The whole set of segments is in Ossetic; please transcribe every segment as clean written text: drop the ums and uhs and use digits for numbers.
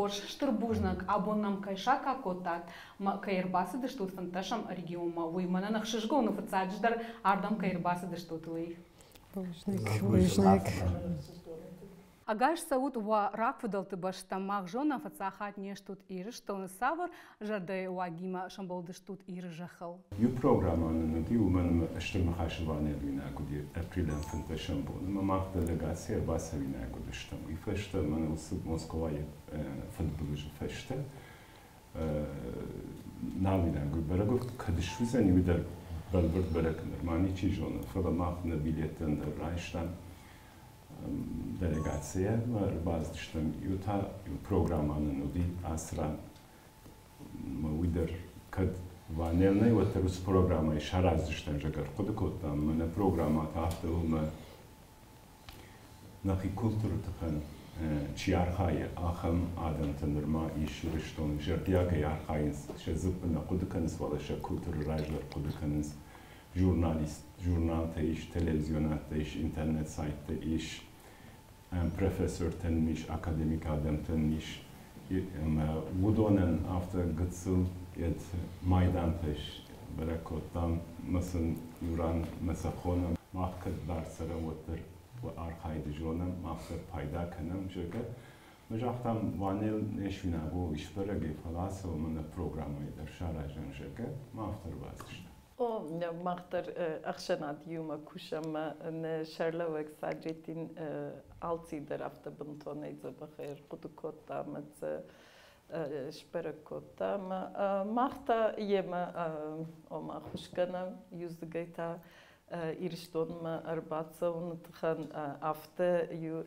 Хорз, стыр бузныг, абон нӕм кӕй саккаг кодтат, мӕ кӕй ӕрбацыдыстут фынддӕсӕм регионмӕ, уый мӕнӕн ӕхсызгон у, фыццаджыдӕр ардӕм кӕй ӕрбацыдыстут, уый. Бузныг, бузныг. Ӕгас цӕут уӕ рагфыдӕлты бӕстӕм, мах зонӕм, фыццаг не стут Ирыстоны, цавӕр зӕрдӕйы уагимӕ сӕмбӕлдыстут Иры зӕххыл? Иу программӕ нын уыди, уымӕн ӕмӕ Стыр Ныхасы Ванелуинаг уыди апрелӕн фынддӕсӕм бон, ӕмӕ мах делегаци ӕрбацӕуинаг уыдыстӕм. Уый фӕстӕ мӕнӕ уыцы Москвайы фыдбылызы фӕстӕ нал уинаг уый бӕрӕг у, кӕд суыдзӕни, уый дӕр бӕлвырд бӕрӕг нырма ничи зоны, фӕлӕ мах нӕ билеттӕн дӕр райстам делегацийӕ ӕрбацыдыстӕм. Иу та иу программӕ нын уыди ацы ран. Уый дӕр кӕд Ванел нӕй, уӕддӕр уыцы программӕйы сараздзыстӕм, зӕгъгӕ, ӕрхъуыды кодтам. Мӕнӕ программӕ та афтӕ у, ӕмӕ нӕхи культурӕты тыххӕн чи архайы, ахӕм адӕмтӕ нырма ис Ирыстоны. Зӕрдиагӕй архайынц, сӕ дзыппы нӕ хъуыды кӕнынц, фӕлӕ сӕ культурӕ раздӕр хъуыды кӕнынц. Журналист, журналтӕ ис, телевизионаттӕ ис, интернет-сайттӕ ис, профессортӕн ис, академик адӕмтӕн ис. Ӕмӕ уыдонӕн афтӕ гыццыл йӕд майдантӕ бӕрӕг кодтам, мӕ сын иу ран мӕ сӕ хонӕм. Мах кӕд дард цӕрӕм, уӕддӕр архайды зонӕм, мах дӕр пайда кӕнӕм, зӕгъгӕ. Мӕ загътам, Ванел не суинаг у, исбӕрӕг ӕй, фӕлӕ ацӕуӕм ӕнӕ программӕйы дӕр саразӕм, зӕгъгӕ, ма афтӕ ӕрбацыдыстӕм. О, мах дӕр ӕхсӕнад иумӕ кусӕм нӕ сӕрлӕууӕг Саджетин алцидӕр афтӕ бынтонӕй дзӕбӕхӕй ӕрхъуыды кодта ӕмӕ дзы сбӕрӕг кодта. Ӕмӕ мах та йемӕ ома ӕххуыс кӕнӕм, иудзыгӕй та Ирыстонмӕ ӕрбацӕуыны тыххӕн афтӕ иу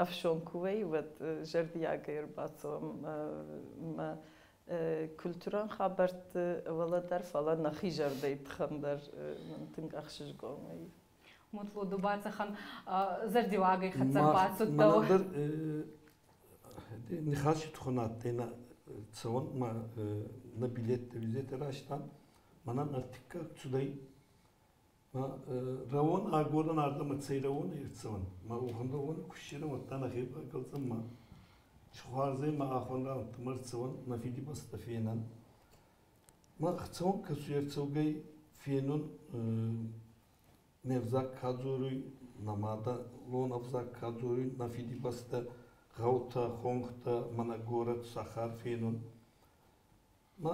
ӕфсон куы вӕййы, уӕд зӕрдиагӕй ӕрбацӕуӕм мӕ культурон хабӕртты уӕлӕ дӕр, фӕлӕ нӕхи зӕрдӕйы тыххӕн дӕр нын тынг ӕхсызгон вӕййы. Мутлу бацӕхӕн зӕрдиуагӕй хӕццӕ бацудтӕ. Мӕнӕн ныхаси туххӕн адтӕй нӕ цӕуӕн ма нӕ билеттӕ визетӕ райстан. Мӕнӕн ӕртиккаг цудӕй. Рауон агорӕн ардӕмӕ цӕй рауон ӕрцӕуӕн. Ма уохан рауон куссирӕн уӕдта нӕхе багӕлдзӕн ма Хуарзӕй ма ахон рауӕнтӕмӕ ӕрцӕуӕн, нӕ фидибӕстӕ фенӕн. Ма ӕхцӕуӕн кӕсуй ӕрцӕугӕй фенун не взаг ка дзоруй, нӕ мадӕлон ӕвзаг ка дзоруй, нӕ фидибӕстӕ, гъӕутӕ, хонхтӕ, мӕнӕ горӕт, сахар фенун. Ма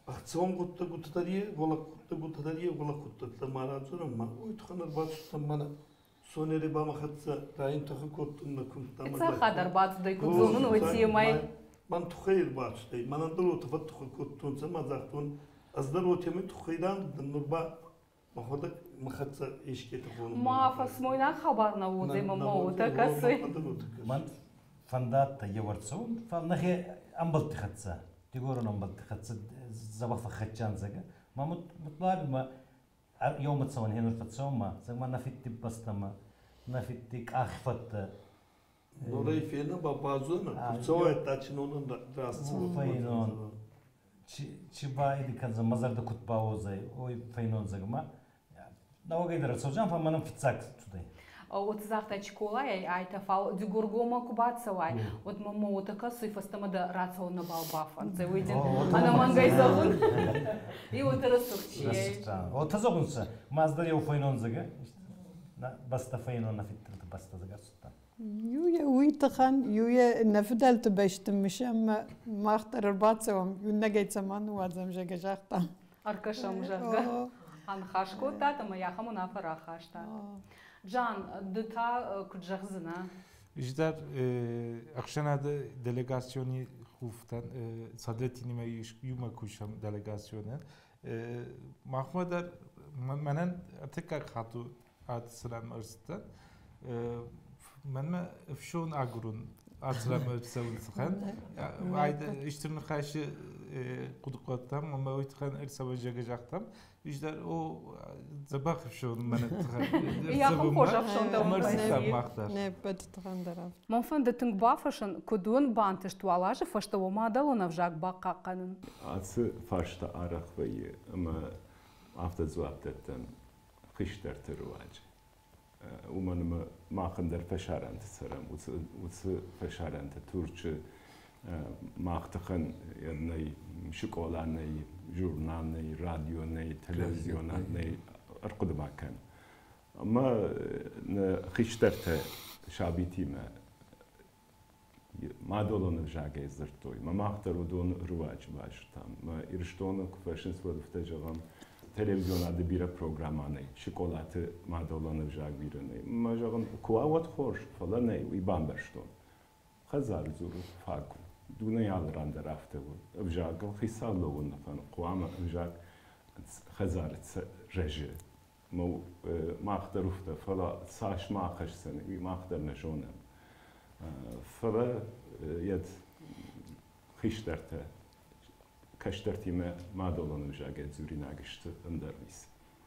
ӕхцӕуӕн гъуддӕгутӕ дӕр е, гъулӕг гъуддӕгутӕ дӕр е, гъулӕг гъуддӕгтӕ ма радзорӕн, ма уой туххӕн ӕрбацудтӕн мӕнӕ Сонери ба мӕ хӕццӕ райын туххӕ кодтон нӕ кумдта. Цӕхӕдӕр бацудӕй, куд зонун, уотемӕй. Мӕн туххӕй ӕрбацудӕй. Мӕнӕн дӕр уотӕ фӕттухӕ кодтонцӕ, ма загътон, ӕз дӕр уотемӕй туххӕй рандӕн, нур ба мӕхуӕдӕг мӕ хӕццӕ ескети хонун. Ма фӕсмойнаг хабар нӕ уодзӕй, мӕ уотӕ кӕсуй. Мӕн фӕндадтӕй еуӕрцӕун, фал нӕхе ӕмбӕлтти хӕццӕ, дигорон ӕмбӕлтти хӕццӕ дзӕбӕх фӕххӕццӕ зӕгӕ. Ма мутлаби ма еумӕ цӕуӕн хенур фӕццӕуӕн ма, зӕг ма нӕ фидти бӕстӕмӕ, нӕ фидти къахфӕдтӕ. Норӕй фена ба базона, куцӕуӕй тачнонӕн рацӕуӕн. Фӕйнон. Чи ба иди кӕндзӕн, мӕ зӕрдӕ куд бауодзӕй, ой фӕйнон зӕгмӕ. Нӕуӕгӕй дӕр ӕрцӕудзӕн, фал мӕнӕн фиццаг цудӕй. От загъта Чиколайӕй айтӕ, фал Дигоргоммӕ ку бацӕуай, уӕд мӕмӕ уотӕ кӕсуй, фӕстӕмӕ дӕ рацӕун нӕбал бафӕнддзӕй. Уой дин ӕнӕмӕнгӕй зӕгъун. И уотӕ рӕсугъд чи ӕй. Уотӕ зӕгъунцӕ. Маздӕр еу фӕйнон зӕгӕ. Бӕстӕ фӕйнон нӕ фидтӕлти бӕстӕ зӕгӕ ӕрцудтан. Иуе уый тыхӕн, иуе нӕ фыдӕлты бӕсты мысӕм мах дӕр ӕрбацӕуӕм, иунӕгӕй цӕмӕн уадзӕм, зӕгъгӕ, загъта. Ӕркӕсӕм, зӕгъгӕ. Аныхас кодтат ӕмӕ ахӕм уынаффӕ рахастат. Джан, ды та куыд зӕгъдзынӕ? Иждар ӕхсӕнады делегасиони хуфтӕн Садреттинимӕ иумӕ кусӕм делегасионӕн. Махмӕ дӕр мӕнӕн ӕртыккаг хатт у ацырӕм ӕрцыдтӕн. Мӕнмӕ ӕфсон агурын ацырӕм ӕрцӕуын цыхӕн. Истыр ныхасы хъуыды кодтам, ӕмӕ уый тыххӕн ӕрцӕуӕн зӕгъгӕ загътам. Иждар о дзӕбӕх ӕфсон мӕнӕ тыххӕн. Яхом хорз ӕфсон дӕу Не ппӕт тыхӕн дӕр. Мӕн фӕнды тынг бафӕрсын, куыд уын бантыст уал азы фӕстӕ уӕ мадӕлон ӕвзаг бахъахъхъӕнын? Ацы фарста арӕх вӕййы ӕмӕ афтӕ дзуапп дӕттӕм хистӕрты руаджы. Уымӕн ӕмӕ мах ӕндӕр фӕсарӕнты цӕрӕм, уыцы фӕсарӕнты Турчы мах тыххӕн нӕй скъола, нӕй журнал, нӕй радио, нӕй телевизион, нӕй, ӕрхъуыды ма кӕн. Ӕмӕ нӕ хистӕртӕ сабитимӕ мадӕлон ӕвзагӕй дзырдтой. Мӕ мах дӕр уыдон руаджы базыдтам. Мӕ Ирыстоны куы фӕрсынц, уӕд афтӕ зӕгъӕм, телевизионады бирӕ программӕ нӕй, скъолаты мадӕлон ӕвзаг бирӕ нӕй. Мӕ зӕгъын, куы уа, уӕд хорз, фӕлӕ нӕй, уый бамбӕрстон. Хӕдзары дзуры фаг у. Дунейы алы ран дӕр афтӕ у. Ӕвзагыл хицау лӕууын хъуамӕ ӕвзаг хӕдзары рӕзы. Мах дӕр уфтӕ, фӕлӕ цас ма ахӕсдзӕн, уый мах дӕр нӕ зонӕм. Фӕлӕ йӕд хистӕртӕ кӕстӕртимӕ мадӕлон ӕвзагӕй дзуринаг сты, ӕндӕр ницы.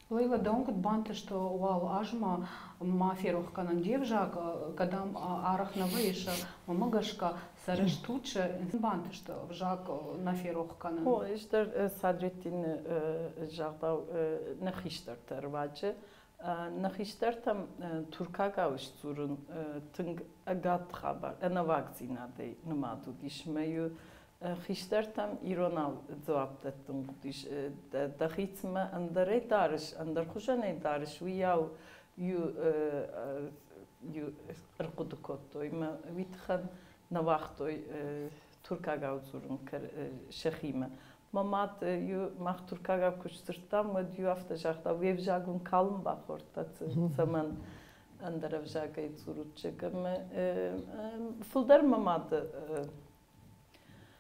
Лейла, дӕуӕн куыд бантыст уал азмӕ ма ферох кӕнын де взаг, кӕд ӕм арӕх нӕ вӕййыс, уымӕ гӕсгӕ сӕрыстучы бантыст ӕвзаг нӕ ферох кӕнын? О, ӕз дӕр Садреттины загъдау нӕ хистӕртӕ руаджы. Нӕ хистӕртӕм туркагау сдзурын тынг ӕгад хабар, ӕнӕуагдзинадӕй нымад уыдис. Мӕ-иу хистӕртӕм иронау дзуапп дӕттын хъуыдис. Дӕхицмӕ ӕндӕрӕй дарыс, ӕндӕрхуызӕнӕй дарыс, уыйау иу ӕрхъуыды кодтой. Мӕ уый тыххӕн нӕ уагътой туркагау дзурын сӕхимӕ. Мӕ мад иу мах туркагау куы сдзырдтам, уӕд иу афтӕ загъта, уе взаг уын калм бахордта, цӕмӕн ӕндӕр ӕвзагӕй дзурут, зӕгъгӕ. Фылдӕр мӕ мады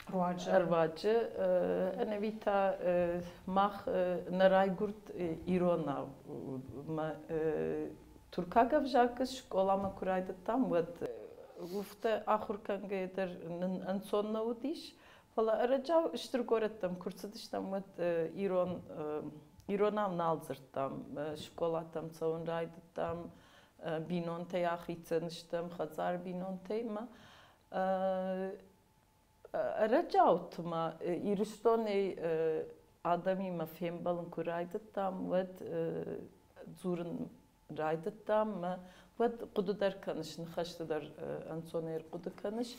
руаджы. Ӕнӕуи та мах нӕ райгуырд иронау. Туркаг ӕвзаг скъоламӕ куы райдыдтам, уӕд уфтӕ ахуыр кӕнгӕйӕ дӕр нын ӕнцон нӕ уыдис. Фӕлӕ ӕрӕджиау стыр горӕттӕм куы рцыдыстӕм, уӕд ирон иронау нал дзырдтам. Скъолатӕм цӕуын райдыдтам, бинонтӕй ахицӕн стӕм, хӕдзар бинонтӕй ма. Ӕрӕджиауты ма Ирыстонӕй адӕмимӕ фембӕлын куы райдыдтам, уӕд дзурын райдыдтам, уӕд хъуыды дӕр кӕныс, ныхӕсты дӕр ӕнцонӕй ӕрхъуыды кӕныс.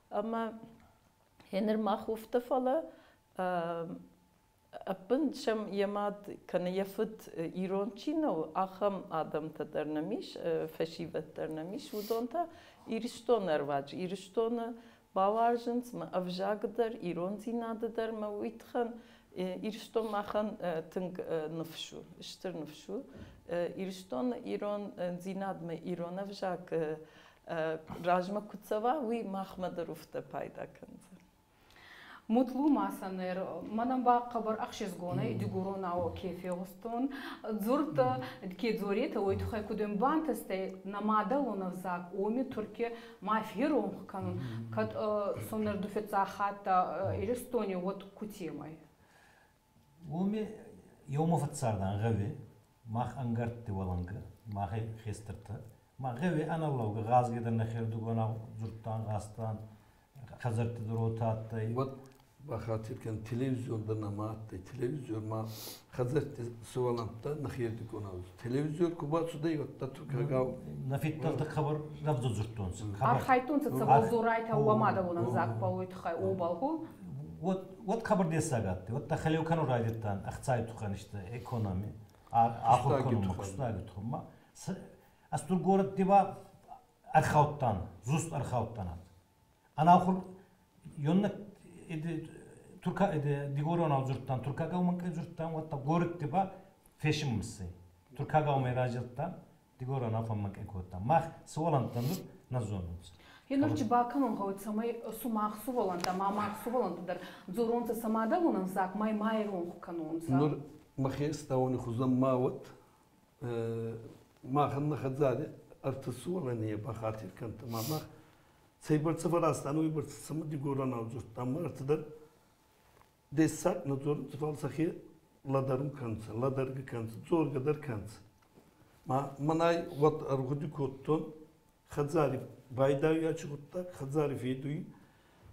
Ӕмӕ гъеныр мах уфтӕ, фӕлӕ ӕппын сӕм йӕ мад кӕнӕ йӕ фыд ирон чи нӕу, ахӕм адӕмтӕ дӕр нӕм ис, фӕсивӕд дӕр нӕм ис. Уыдон та Ирыстоны ӕрваджы, Ирыстоны бауарзынц мӕ ӕвзаг дӕр, ирондзинады дӕр мӕ уый тыххӕн Ирыстон махӕн тынг ныфс у, стыр ныфс у. Ирыстоны ирондзинадмӕ ирон ӕвзаг размӕ куы цӕуа, уый махмӕ дӕр уфтӕ пайда кӕндзӕн. Мутлу ма сӕнер, мӕнӕн ба хъӕбӕр ӕхсизгонӕй дигоронау ке фегъустон. Дзурд ке дзоретӕ, уой туххӕй куд бантӕстӕй нӕ мадӕлон ӕвзаг уоми Турки ма феронх кӕнун, кӕд сонер ду фиццаг хатт Иристони, уӕд кутемӕй? Уоми еума фӕццардан гъӕуи, мах ӕнгӕртти уалӕнгӕ, мах хестӕртӕ. Ма гъӕуи ӕнӕлӕугӕ гъазгӕ дӕр нӕхердугонау дзурдтан, гъазтан, хӕдзӕртти дӕр уотӕ адтӕй. Уӕд бахатир кӕн, телевизион дӕр нӕма адтӕй. Телевизор ма хӕдзӕртти сувӕллӕнттӕ нӕхердигонау. Телевизор ку бацудӕй, уӕдта туркагау. Нӕ фидтӕлтӕ хабар рӕвдзӕ дзурдтонцӕ. Архайдтонцӕ цӕбӕл дзорайтӕ уӕ мадӕлон ӕвзагбӕл, уой туххӕй уобӕл ку? Уӕд хабар дессаг адтӕй. Уӕдта хӕлеу кӕнун райдӕдтан ӕхцай туххӕн исты экономи, ахур кӕнунмӕ, кустаги туххӕн. Астур городти ба ӕрхаудтан, зуст ӕрхаудтан. Ӕнахур ённа турка дигоронау дзурдтан, туркагау мӕнкъӕй дзурдтан, уӕдта городти ба фешиммиссӕй. Туркагау мӕ разилдтан, дигоронау фӕммӕнкъӕй кодтан. Мах сувӕллӕнттӕн нур нӕ зонунцӕ. Енур чи бакӕнун гъӕуй, цӕмӕй сумах сувӕллӕнттӕ ма мах сувӕллӕнттӕ дӕр дзоронцӕ сӕ мадӕлон ӕвзаг, ма ма иронх кӕнонцӕ? Нур мӕхе стауни хузӕн ма уӕд, махӕн нӕ хӕдзари ӕртӕ сувӕллони бахатир кӕнтӕ, ма мах цӕйбӕрцӕ фӕразтан, уойбӕрцӕ сӕмӕ дигоронау дзурдтан, ма ӕртӕ дӕр дессаг нӕ дзорунцӕ, фал сӕхе лӕдӕрун кӕнунцӕ, лӕдӕргӕ кӕнунцӕ, дзоргӕ дӕр кӕнунцӕ. Ма мӕнӕй уӕд ӕргъуди кодтон, хӕдзари байдайуй ачи гъуддаг, хӕдзари федуй,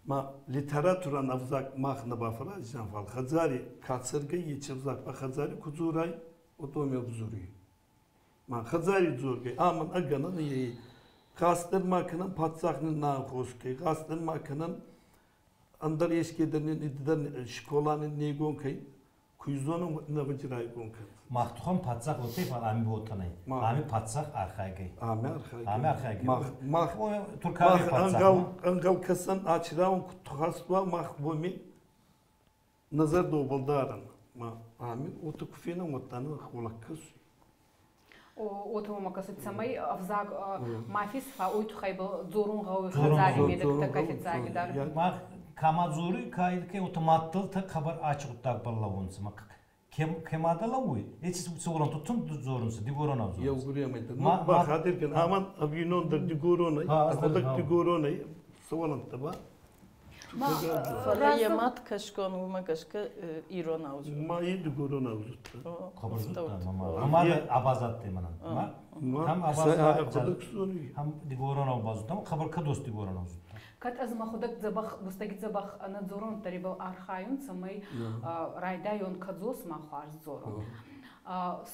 ма литературӕн ӕвзаг мах нӕ бафӕраздзиан, фал хӕдзари ка цӕргӕй, еци ӕвзаг ба хӕдзари ку дзорай, уӕд уоми ӕвзуруй. Ма хӕдзари дзоргӕй, амӕн ӕгӕнӕн ей. Хастдӕр ма кӕнӕн паддзах нин нӕ анхос кӕй, хастдӕр ма кӕнӕн ӕндӕр еске дӕр нин иддӕр школа нин не гон кӕй, куйзонӕн нӕ райгон кӕн. Мах тухӕн паддзах уотӕй, фал ами уотӕнӕй. Ами паддзах архайгӕй. Ами архайгӕй. Ами архайгӕй. Мах мах туркаги паддзах. Ӕнгъӕл ӕнгъӕл кӕсӕн ачираун куд мах боми назар добал дарӕн. Ма ами уотӕ ку фенӕн, уӕдта нӕ холак кӕсуй. Отома ма кӕсут, цӕмӕй ӕвзаг ма фесфа, уой туххӕй дзорун гъӕуй хӕдзари медӕг тӕккӕ фиццагидӕр. Мах кама дзоруй, ка ке автоматтыл та хабар ачы гъуддаг баллӕуунцӕ. Ма кемада лӕууй, эци цугурон тутун дзорунцӕ, дигоронау дзорунцӕ. Еугуремӕй дӕр. Бахатир кӕн, аман ӕвийнон дӕр дигоронӕй, ӕхуӕдӕг дигоронӕй, цугурӕнттӕ ба. Фӕлӕ йӕ мад кӕсгон, уымӕ гӕсгӕ иронау дзуры. Ма и дигоронау зудта. Хабар зудта, мама. Ма абазатте манан. Ма хам абазат, хам дигоронау базудта, хабар кадос дигоронау зудта. Кӕд ӕз мӕхуӕдӕг дзӕбӕх, бустӕги дзӕбӕх ӕнӕдзорон дӕр архайун, цӕмӕй райдайон кӕдзос ма хуарз дзорун.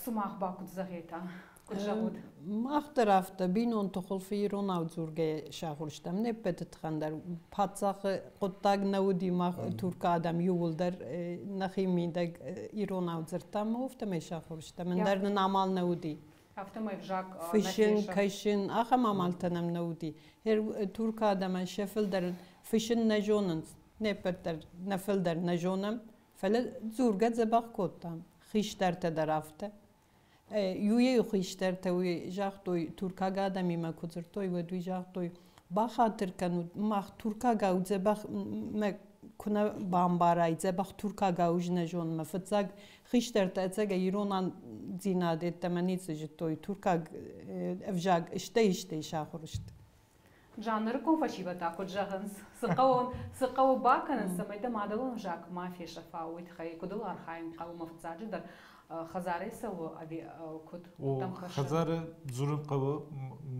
Сумах ба куд зӕгъетӕ? Куд зӕгъут? Мах дӕр афтӕ бинонты хуылфы иронау дзургӕ сахуыр стӕм. Не ппӕты тыххӕн дӕр паддзахы хъуыддаг нӕ уыди, мах туркы адӕм иууылдӕр нӕхи мидӕг иронау дзырдтам, афтӕмӕй сахуыр стӕм. Ӕндӕр нын амал нӕ уыди. Афтӕмӕй взаг фыссын, кӕсын, ахӕм амалтӕ нӕм нӕ уыди. Туркы адӕмӕн сӕ фылдӕр фыссын нӕ зонынц, не ппӕт дӕр нӕ фылдӕр нӕ зонӕм, фӕлӕ дзургӕ дзӕбӕх кодтам. Хистӕртӕ дӕр афтӕ. Иуӕй хистӕртӕ уый загътой, туркаг адӕмимӕ куы дзырдтой, уӕд уый загътой, бахатыр кӕнут, мах туркагау дзӕбӕх мӕ куы нӕ бамбарай, дзӕбӕх туркагау нӕ зонын. Фыццаг хистӕртӕ ӕцӕгӕй иронандзинад йеддӕмӕ ницы зыдтой, туркаг ӕвзаг стӕй-стӕй сахуыр сты. Жанрыкон фӕсивӕд та куыд зӕгъынц, цы хъӕуы бакӕнын, цӕмӕй дӕ мадӕлон ӕвзаг ма фесӕфа, уый тыххӕй куыд ыл архайын хъӕуы мӕ фыццаджыдӕр хӕдзарӕй цӕуы ӕви куыд дӕм кӕсы? Хӕдзары дзурын хъӕуы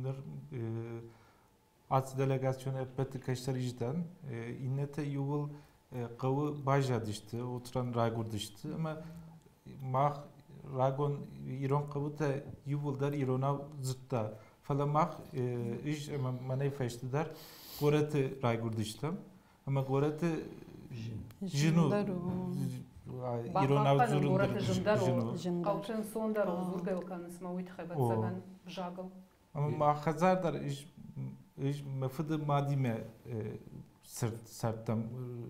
ныр ацы делегацион ӕппӕты кӕстӕр издӕн, иннӕтӕ иууыл хъӕуы баззадысты, уыцран райгуырдысты ӕмӕ мах рагон ирон хъӕутӕ иууылдӕр иронау дзырдта. Фӕлӕ мах ис ӕмӕ мӕнӕй фӕстӕдӕр горӕты райгуырдыстӕм ӕмӕ горӕты зын у иронау дзурын дӕр зын у. Хъӕуты ӕнцондӕр у дзургӕ кӕнынц мӕ уый тыххӕй ӕвӕццӕгӕн взагыл. Ӕмӕ ма хӕдзар дӕр ис ис мӕ фыды мадимӕ цардтӕм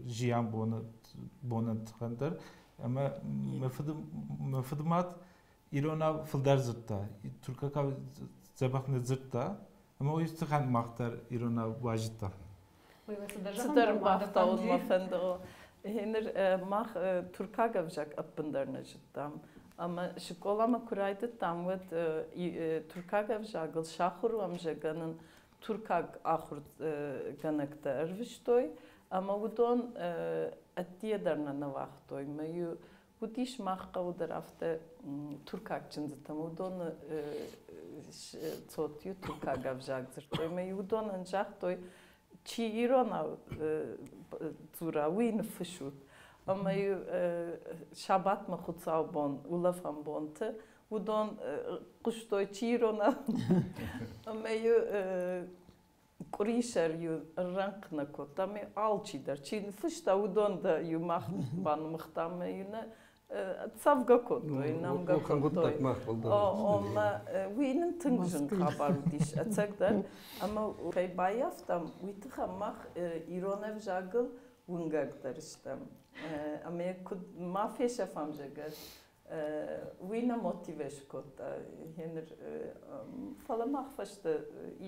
зиан боны бонӕн тыххӕн дӕр ӕмӕ мӕ фыды мӕ фыды мад иронау фылдӕр дзырдта, туркагау дзӕбӕх нӕ дзырдта, ӕмӕ уый тыххӕн мах дӕр иронау базыдтам. Цыдӕр бафтауын мӕ фӕнды. Гъеныр мах туркаг ӕвзаг ӕппындӕр нӕ зыдтам. Ӕмӕ скъоламӕ куы райдыдтам, уӕд туркаг ӕвзагыл сахуыр уӕм, зӕгъгӕ нын туркаг ахуыргӕнӕгтӕ ӕрвыстой, ӕмӕ уыдон ӕддийӕ дӕр нӕ нӕ уагътой. Мӕ-иу уыдис мах хъӕуы дӕр афтӕ туркаг чындзытӕм, уыдоны цот-иу туркаг ӕвзаг дзырдтой. Мӕ-иу уыдонӕн загътой, чи иронау дзура, уый ныффыссут. Ӕмӕ-иу сабатмӕ хуыцаубон, улӕфӕн бонты уыдон хъуыстой, чи иронау. Ӕмӕ-иу къуырисӕр-иу рӕнхъ нӕ кодта, ӕмӕ алчидӕр, чи ныффыста, уыдон дӕр-иу мах банымыгътам ӕмӕ-иу нӕ цӕвгӕ кодтой, нӕмгӕ кодтой. Ӕмӕ уый нын тынг зын хабар уыдис, ӕцӕгдӕр. Ӕмӕ кӕй баййӕфтам, уый тыххӕй мах ирон ӕвзагыл уынгӕгдӕр стӕм. Ӕмӕ куыд ма фесӕфӕм, зӕгъгӕ, уый нӕ мотиве скодта. Гъеныр, фӕлӕ мах фӕстӕ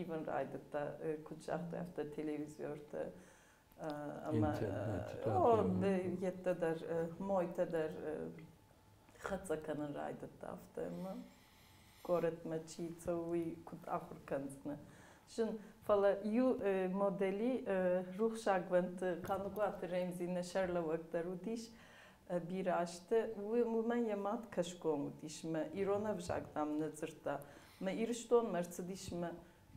ивын райдыдта, куыд загътай, афтӕ телевизортӕ ӕмӕ йедтӕ дӕр, мойтӕ дӕр хӕццӕ кӕнын райдыдта афтӕ ӕмӕ горӕтмӕ чи цӕуы, уый куыд ахуыр кӕндзынӕ. Зын, фӕлӕ иу модели рухсагвӕндты Хъаныхъуаты Ремзи нӕ сӕрлӕууӕг дӕр уыдис бирӕ азты. Уымӕн йӕ мад кӕсгон уыдис мӕ ирон ӕвзаг, дам, нӕ дзырдта. Мӕ Ирыстонмӕ ӕрцыдис мӕ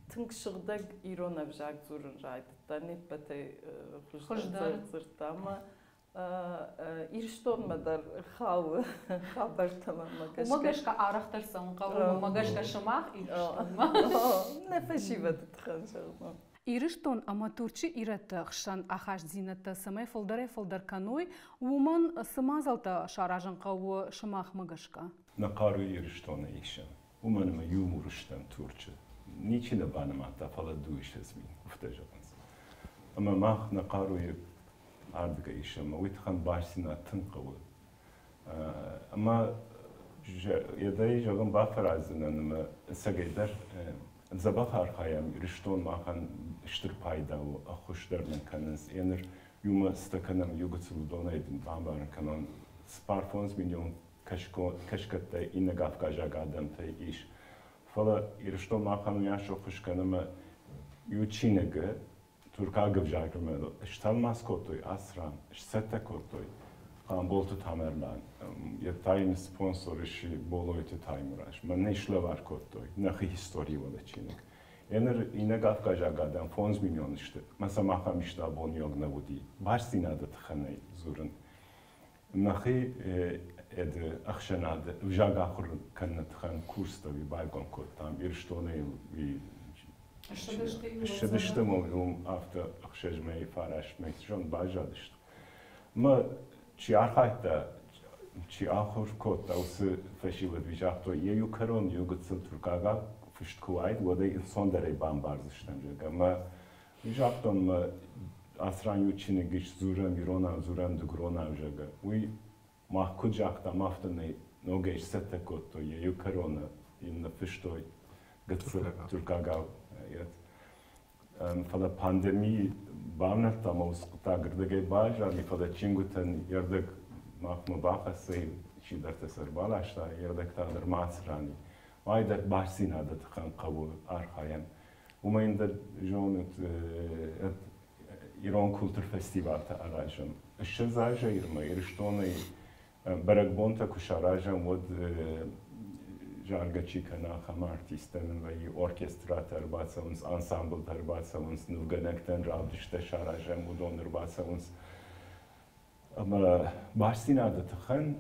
тынг сыгъдӕг ирон ӕвзаг дзурын райдыдта, не ппӕтӕй хуыздӕр дзырдта. Ӕмӕ Ирыстонмӕ дӕр хауы хабӕрттӕ мӕнмӕ гӕсгӕ. Уымӕ гӕсгӕ арӕхдӕр цӕуын хъӕуы, уымӕ гӕсгӕ сымах Ирыстонмӕ. Нӕ фӕсивӕды тыххӕн зӕгъын. Ирыстон ӕмӕ Турчы ирӕтты хсӕн ахастдзинӕдтӕ цӕмӕй фылдӕрӕй-фылдӕр кӕной, уымӕн цы мадзӕлттӕ саразын хъӕуы сымахмӕ гӕсгӕ? Нӕ хъару Ирыстоны исӕм, уымӕн ӕмӕ иу стӕм Турчы. Ничи нӕ банымадта, фӕлӕ 200 000, афтӕ зӕгъынц. Ӕмӕ мах нӕ хъаруйы ардыгӕй исӕм, уый тыххӕн бастдзинад тынг хъӕуы. Ӕмӕ йӕдӕй зӕгъын бафӕраздзынӕн ӕмӕ ӕцӕгӕйдӕр дзӕбӕх архайӕм, Ирыстон махӕн стыр пайда у, ӕххуыс дӕр нын кӕнынц. Еныр иумӕ цытӕ кӕнӕм, иу гыццыл уыдонӕй дын бамбарын кӕнон. 45 миллион кӕсгӕттӕй иннӕ кавказаг адӕмтӕй ис. Фӕлӕ Ирыстон махӕн уыйас ӕххуыс кӕны ӕмӕ иу чиныгы туркаг ӕвзагмӕ стӕлмац кодтой ацы ран, сцӕттӕ кодтой Хъамболты Тамерлан. Йӕ та йын спонсор сси Болойты Таймураз. Мӕнӕ слӕвар кодтой нӕхи историйы уӕлӕ чиныг. Еныр иннӕ кавказаг адӕм 5 миллион сты. Мӕ сӕм ахӕм исты абон нӕ уыди. Бастдзинады тыххӕй дзурын. Нӕхи эды ӕхсӕнады ӕвзаг ахуыр кӕныны тыххӕн курстӕ байгом кодтам. Ирыстонӕй ссыдысты уым афтӕ 6 мӕйы, 9 мӕйы зон баззадысты. Мӕ чи архайдта, чи ахуыр кодта, уыцы фӕсивӕд загътой, йӕ иу кӕрон иу гыццыл туркагау фыст куы уаид, уӕд ӕй ӕнцондӕрӕй бамбардзыстӕм, зӕгъгӕ. Мӕ загътон, мӕ ацы ран иу чиныг ис, дзурӕм иронау, дзурӕм дыгуронау, зӕгъгӕ. Уый мах куыд загътам, афтӕ нӕ ногӕй сцӕттӕ кодтой, йӕ иу кӕроны йын ныффыстой гыццыл туркагау. Фӕлӕ пандеми бавнӕлдта ӕмӕ уыцы хъуыддаг ӕрдӕгӕй баззади, фӕлӕ чингуытӕн йе рдӕг махмӕ бахӕццӕ, чидӕртӕ сӕ ӕрбаласта, йе рдӕг та нырма ацы ран и. Уайдӕр бастдзинады тыххӕн хъӕуы архайӕн. Уымӕй дӕр зонут, ирон культурфестивалтӕ аразӕм. 20 азӕй ирмӕ Ирыстонӕй бӕрӕгбонтӕ куы саразӕм, уӕд заргӕ чи кӕна, ахӕм артисттӕ нын вӕййы, оркестратӕ ӕрбацӕуынц, ансамблтӕ ӕрбацӕуынц, нывгӕнӕгтӕн равдысттӕ саразӕм, уыдон ӕрбацӕуынц. Ӕмӕ бастдзинады тыххӕн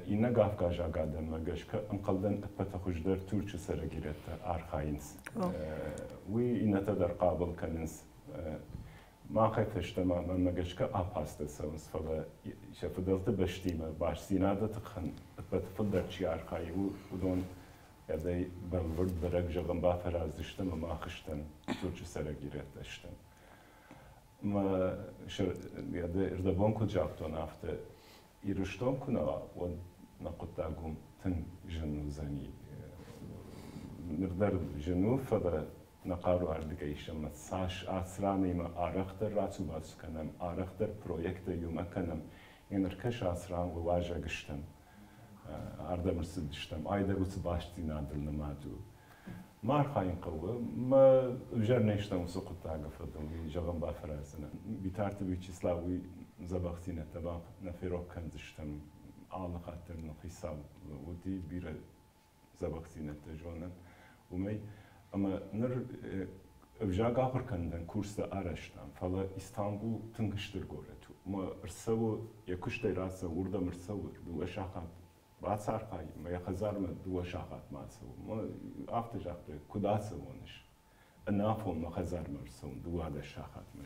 иннӕ кавказаг адӕммӕ гӕсгӕ ӕнхъӕлдӕн ӕппӕты хуыздӕр Турчы цӕрӕг ирӕттӕ архайынц. Уый иннӕтӕ дӕр хъабыл кӕнынц. Махӕй фӕстӕмӕ мӕнмӕ гӕсгӕ апастӕ цӕуынц, фӕлӕ сӕ фыдӕлты бӕстимӕ бастдзинады тыххӕн ӕппӕты фылдӕр чи архайы, уыдон ӕдӕй бӕлвырд бӕрӕг зӕгъын бафӕраздзысты ӕмӕ мах стӕм, Турчы цӕрӕг ирӕттӕ стӕм. Мӕ ӕрдӕбон куыд загътон, афтӕ Ирыстон куы нӕ уа, уӕд нӕ хъуыддаг уым тынг зын уыдзӕни. Ныр дӕр зын у, фӕлӕ нӕ хъару ардыгӕй исӕм ӕмӕ цас ацы ранӕй-ма арӕхдӕр рацу-бацу кӕнӕм, арӕхдӕр проекттӕ иумӕ кӕнӕм. Ныр кӕс ацы ран уазӕг стӕм, ардӕм ӕрцыдыстӕм, ай дӕр уыцы бастдзинадыл нымад у. Ма архайын хъӕуы, мӕ ӕвзӕр не стӕм уыцы хъуыддагы фӕдыл, уый зӕгъын бафӕраздзынӕн. Битарты Вячеслав уый дзӕбӕхдзинӕдтӕ нӕ ферох кӕндзыстӕм. Алы хатт дӕр нын хицау уыди, бирӕ дзӕбӕхдзинӕдтӕ зонӕм уымӕй. Ӕмӕ ныр ӕвзаг ахуыр кӕнынӕн курстӕ арӕзтам, фӕлӕ Истанбул тынг стыр горӕт у. Ӕмӕ ӕрцӕуы, йӕ куыстӕй рацӕуы, уырдӕм ӕрцӕуы 2 сахат бацархай, ӕмӕ йӕ хӕдзармӕ 2 сахатмӕ ацӕуы. Афтӕ загътой, куыд ацӕуон ис? Ӕнафон мӕ хӕдзармӕ ӕрцӕуын 12 сахатмӕ.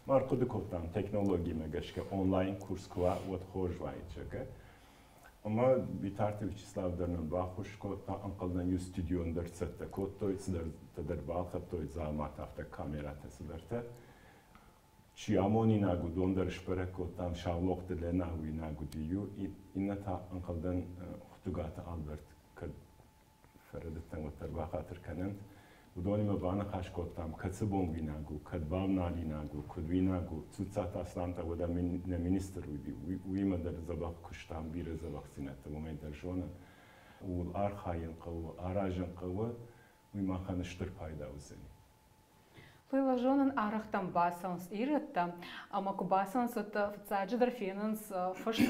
Ма ӕрхъуыды кодтам технологимӕ гӕсгӕ онлайн курс куы уа, уӕд хорз уаид, зӕгъгӕ. Ӕмӕ Битарты Вячеслав дӕр нын баххуыс кодта, ӕнхъӕлдӕн иу студион дӕр цӕттӕ кодтой, цыдӕртӕ дӕр балхӕдтой, дзауматӕ, афтӕ камерӕтӕ, цыдӕртӕ. Чи амонинаг, уыдон дӕр сбӕрӕг кодтам, Саулохты Лена уинаг уыди иу, иннӕ та ӕнхъӕлдӕн Хуытыгаты Альберт, кӕд фӕрӕдыдтӕн, уӕддӕр бахатыр кӕнӕнт. Уыдонимӕ баныхас кодтам, кӕцы бон уинаг у, кӕд бавналинаг у, куыд уинаг у. Цуцаты Аслан та уӕдӕ нӕ министр уыди, уыимӕ дӕр дзӕбӕх куыстам, бирӕ дзӕбӕхдзинӕдтӕ уымӕй дӕр зонын. Ууыл архайын хъӕуы, аразын хъӕуы, уый махӕн стыр пайда уыдзӕни. Фӕлӕ зонын арӕхтӕм бацӕуынц ирӕттӕ, ӕмӕ куы бацӕуынц, уӕд фыццаджыдӕр фенынц фыст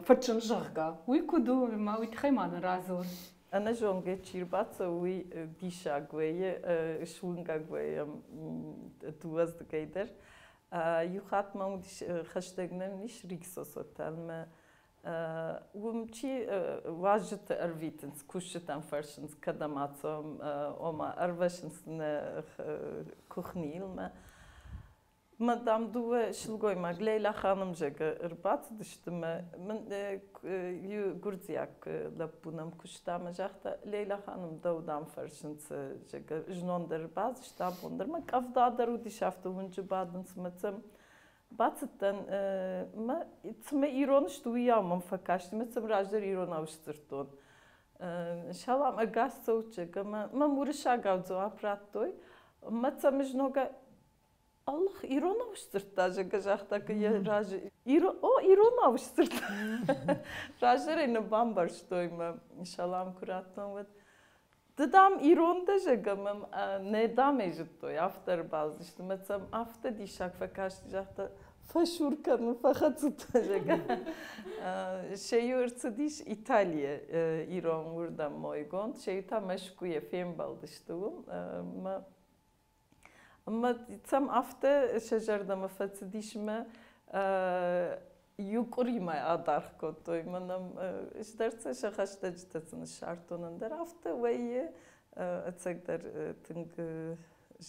фыдджын, зӕгъгӕ. Уый куыд у, уый тыххӕй ма нын радзур. Ӕнӕзонгӕ чи рбацӕуы, уый диссаг вӕййы, суынгӕг вӕййы дыууӕдзыгӕй дӕр. Иу хатт мӕм уыдис хӕстӕг нӕм ис Риксос отелмӕ. Уым чи уазджыты ӕрвитынц, кусджытӕм фӕрсынц, кӕдӕм ацӕуӕм, ома ӕрвӕсынц нӕ кухнилмӕ. Мадам дыууӕ сылгоймаг Лейла ханым зӕгъы ӕрбацыдысты мӕ мын иу гуырдзиаг лӕппу нӕм куыста ӕмӕ загъта, Лейла ханым, дӕу дам фӕрсынц, зӕгъы, знон дӕр ӕрбацыдысты, абон дӕр мӕ къӕвда дӕр уыдис, афтӕ уынджы бадынц мӕ цӕм бацыдтӕн мӕ цымӕ ирон сты, уыйау мӕм фӕкасти, мӕ цӕм раздӕр иронау сдзырдтон. Салам ӕгас цӕут, зӕгъы, ӕмӕ мӕм уырыссагау дзуапп радтой. Мӕ цӕм зногӕй Аллах, иронау сдзырдта, зӕгъгӕ, загъта йӕ разы. О, иронау сдзырдта. Раздӕр ӕй нӕ бамбӕрстой мӕ салам куы радтон, уӕд. Ды, дам, ирон дӕ, зӕгъгӕ, мӕм нӕ, дам, ӕй зыдтой, афтӕ ӕрбацыдысты. Мӕ сӕм афтӕ диссаг фӕкасти, загъта, фӕсур кӕнын, фӕхӕцыдтӕ, зӕгъгӕ. Сӕ иу ӕрцыдис Италийӕ ирон уырдӕм мойгонд, сӕ иу та Мӕскуыйӕ фембӕлдысты уым. Мӕ Ӕмӕ цӕм афтӕ сӕ зӕрдӕмӕ фӕцыдис мӕ иу къуыримӕ адаргъ кодтой. Мӕнӕ стӕр сӕ сӕ хӕстӕджытӕ сын ссардтон, ӕндӕр афтӕ вӕййы ӕцӕгдӕр тынг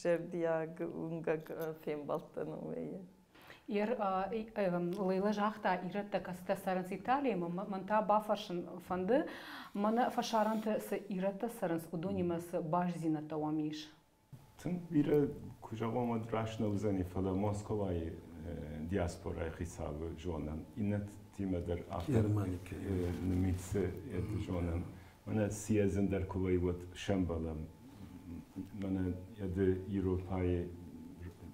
зӕрдиаг уынгӕг фембӕлдтӕ нын вӕййы. Лейла загъта, ирӕттӕ кӕцытӕ цӕрынц Италийы, мӕн та бафӕрсын фӕнды, мӕнӕ фӕсарӕнты цы ирӕттӕ цӕрынц, уыдонимӕ цы бастдзинӕдтӕ уӕм ис? Тынг бирӕ, куы зӕгъон, уӕд раст нӕ уыдзӕни, фӕлӕ Москвайы диаспорайы хицауы зонӕм, иннӕтимӕ дӕр афтӕ нымицы зонӕм. Мӕнӕ съездын дӕр куы вӕййы, уӕд сӕмбӕлӕм. Мӕнӕ ӕды Европӕйы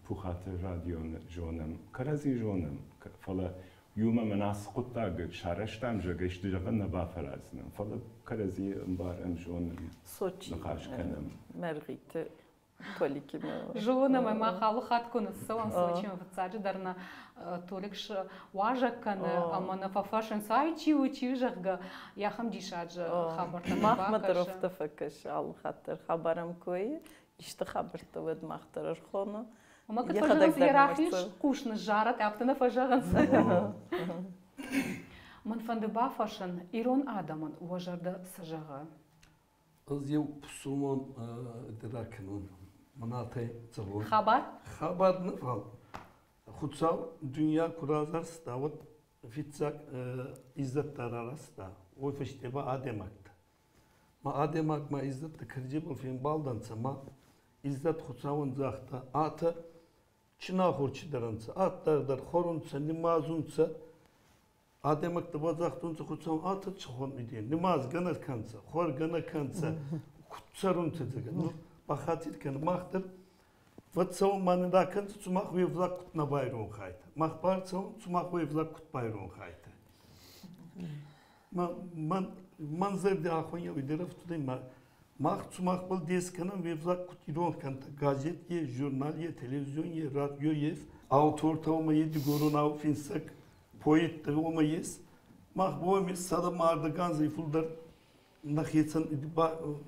Пухаты радионы зонӕм, кӕрӕдзи зонӕм, фӕлӕ иумӕ мӕн ацы хъуыддаг сарӕзтам, зӕгъгӕ, исты зӕгъын нӕ бафӕраздзынӕн, фӕлӕ кӕрӕдзи ӕмбарӕм, зонӕм, Сочи ныхас кӕнӕм. Мӕргъиты Толикимӕ. Зонӕм, ӕмӕ алы хатт куы ныццӕуӕм Сочимӕ, фыццаджыдӕр нӕ Толик уазӕг кӕны ӕмӕ нӕ фӕфӕрсынц, ай чи у, чи у, зӕгъгӕ, йӕхӕм диссаджы хабӕрттӕ нӕ Махмӕ дӕр бакӕсы. афтӕ фӕкӕсы алы хатт дӕр хабар ӕм куы вӕййы, исты хабӕрттӕ уӕд мах дӕр ӕрхоны. Ӕмӕ куыд фӕзӕгъынц, йӕ рахиз хъус ныззарӕд, афтӕ нӕ фӕзӕгъынц. Мӕн фӕнды бафӕрсын, ирон адӕмӕн уӕ зӕрдӕ цы зӕгъы? Ӕз еу пусулмон ракӕнон, мӕнатӕй цӕуон. Хабар? Хабар нӕ фал. Хуцау дуня ку разарста, уӕд фиццаг изӕдтӕ рараста, уой фӕсте ба адӕймӕгтӕ. Ма адӕймаг ма изӕдтӕ кӕрӕдзебӕл фембалдӕнцӕ ма изӕд Хуцауӕн загъта, атӕ чинахур чидӕр ӕнцӕ, аттӕгдӕр хуӕрунцӕ, нимазунцӕ. Адӕймӕгтӕ ба загътонцӕ Хуцауӕн, атӕ цӕхуӕн идея, нимазгӕ нӕ кӕнцӕ, хуӕргӕ нӕ кӕнцӕ, куд цӕрунцӕ, зӕгъгӕ. Бахатир кӕнӕ, мах дӕр фӕццӕуӕн ма нин ракӕнцӕ, цумах уе взаг куд нӕ байронх айтӕ. Мах барцӕуӕн, цумах уе взаг куд байронх айтӕ. Мӕн зӕрди ахуйнӕ дӕр ма мах цумахбӕл дес кӕнӕн уе взаг куд иронх кӕнтӕ газет е, журнал е, телевизион е, радио ес, автортӕ уома е дигоронау финсӕг поэттӕ уома ес. Мах боми сӕдӕ мардӕган фулдӕр нӕхецӕн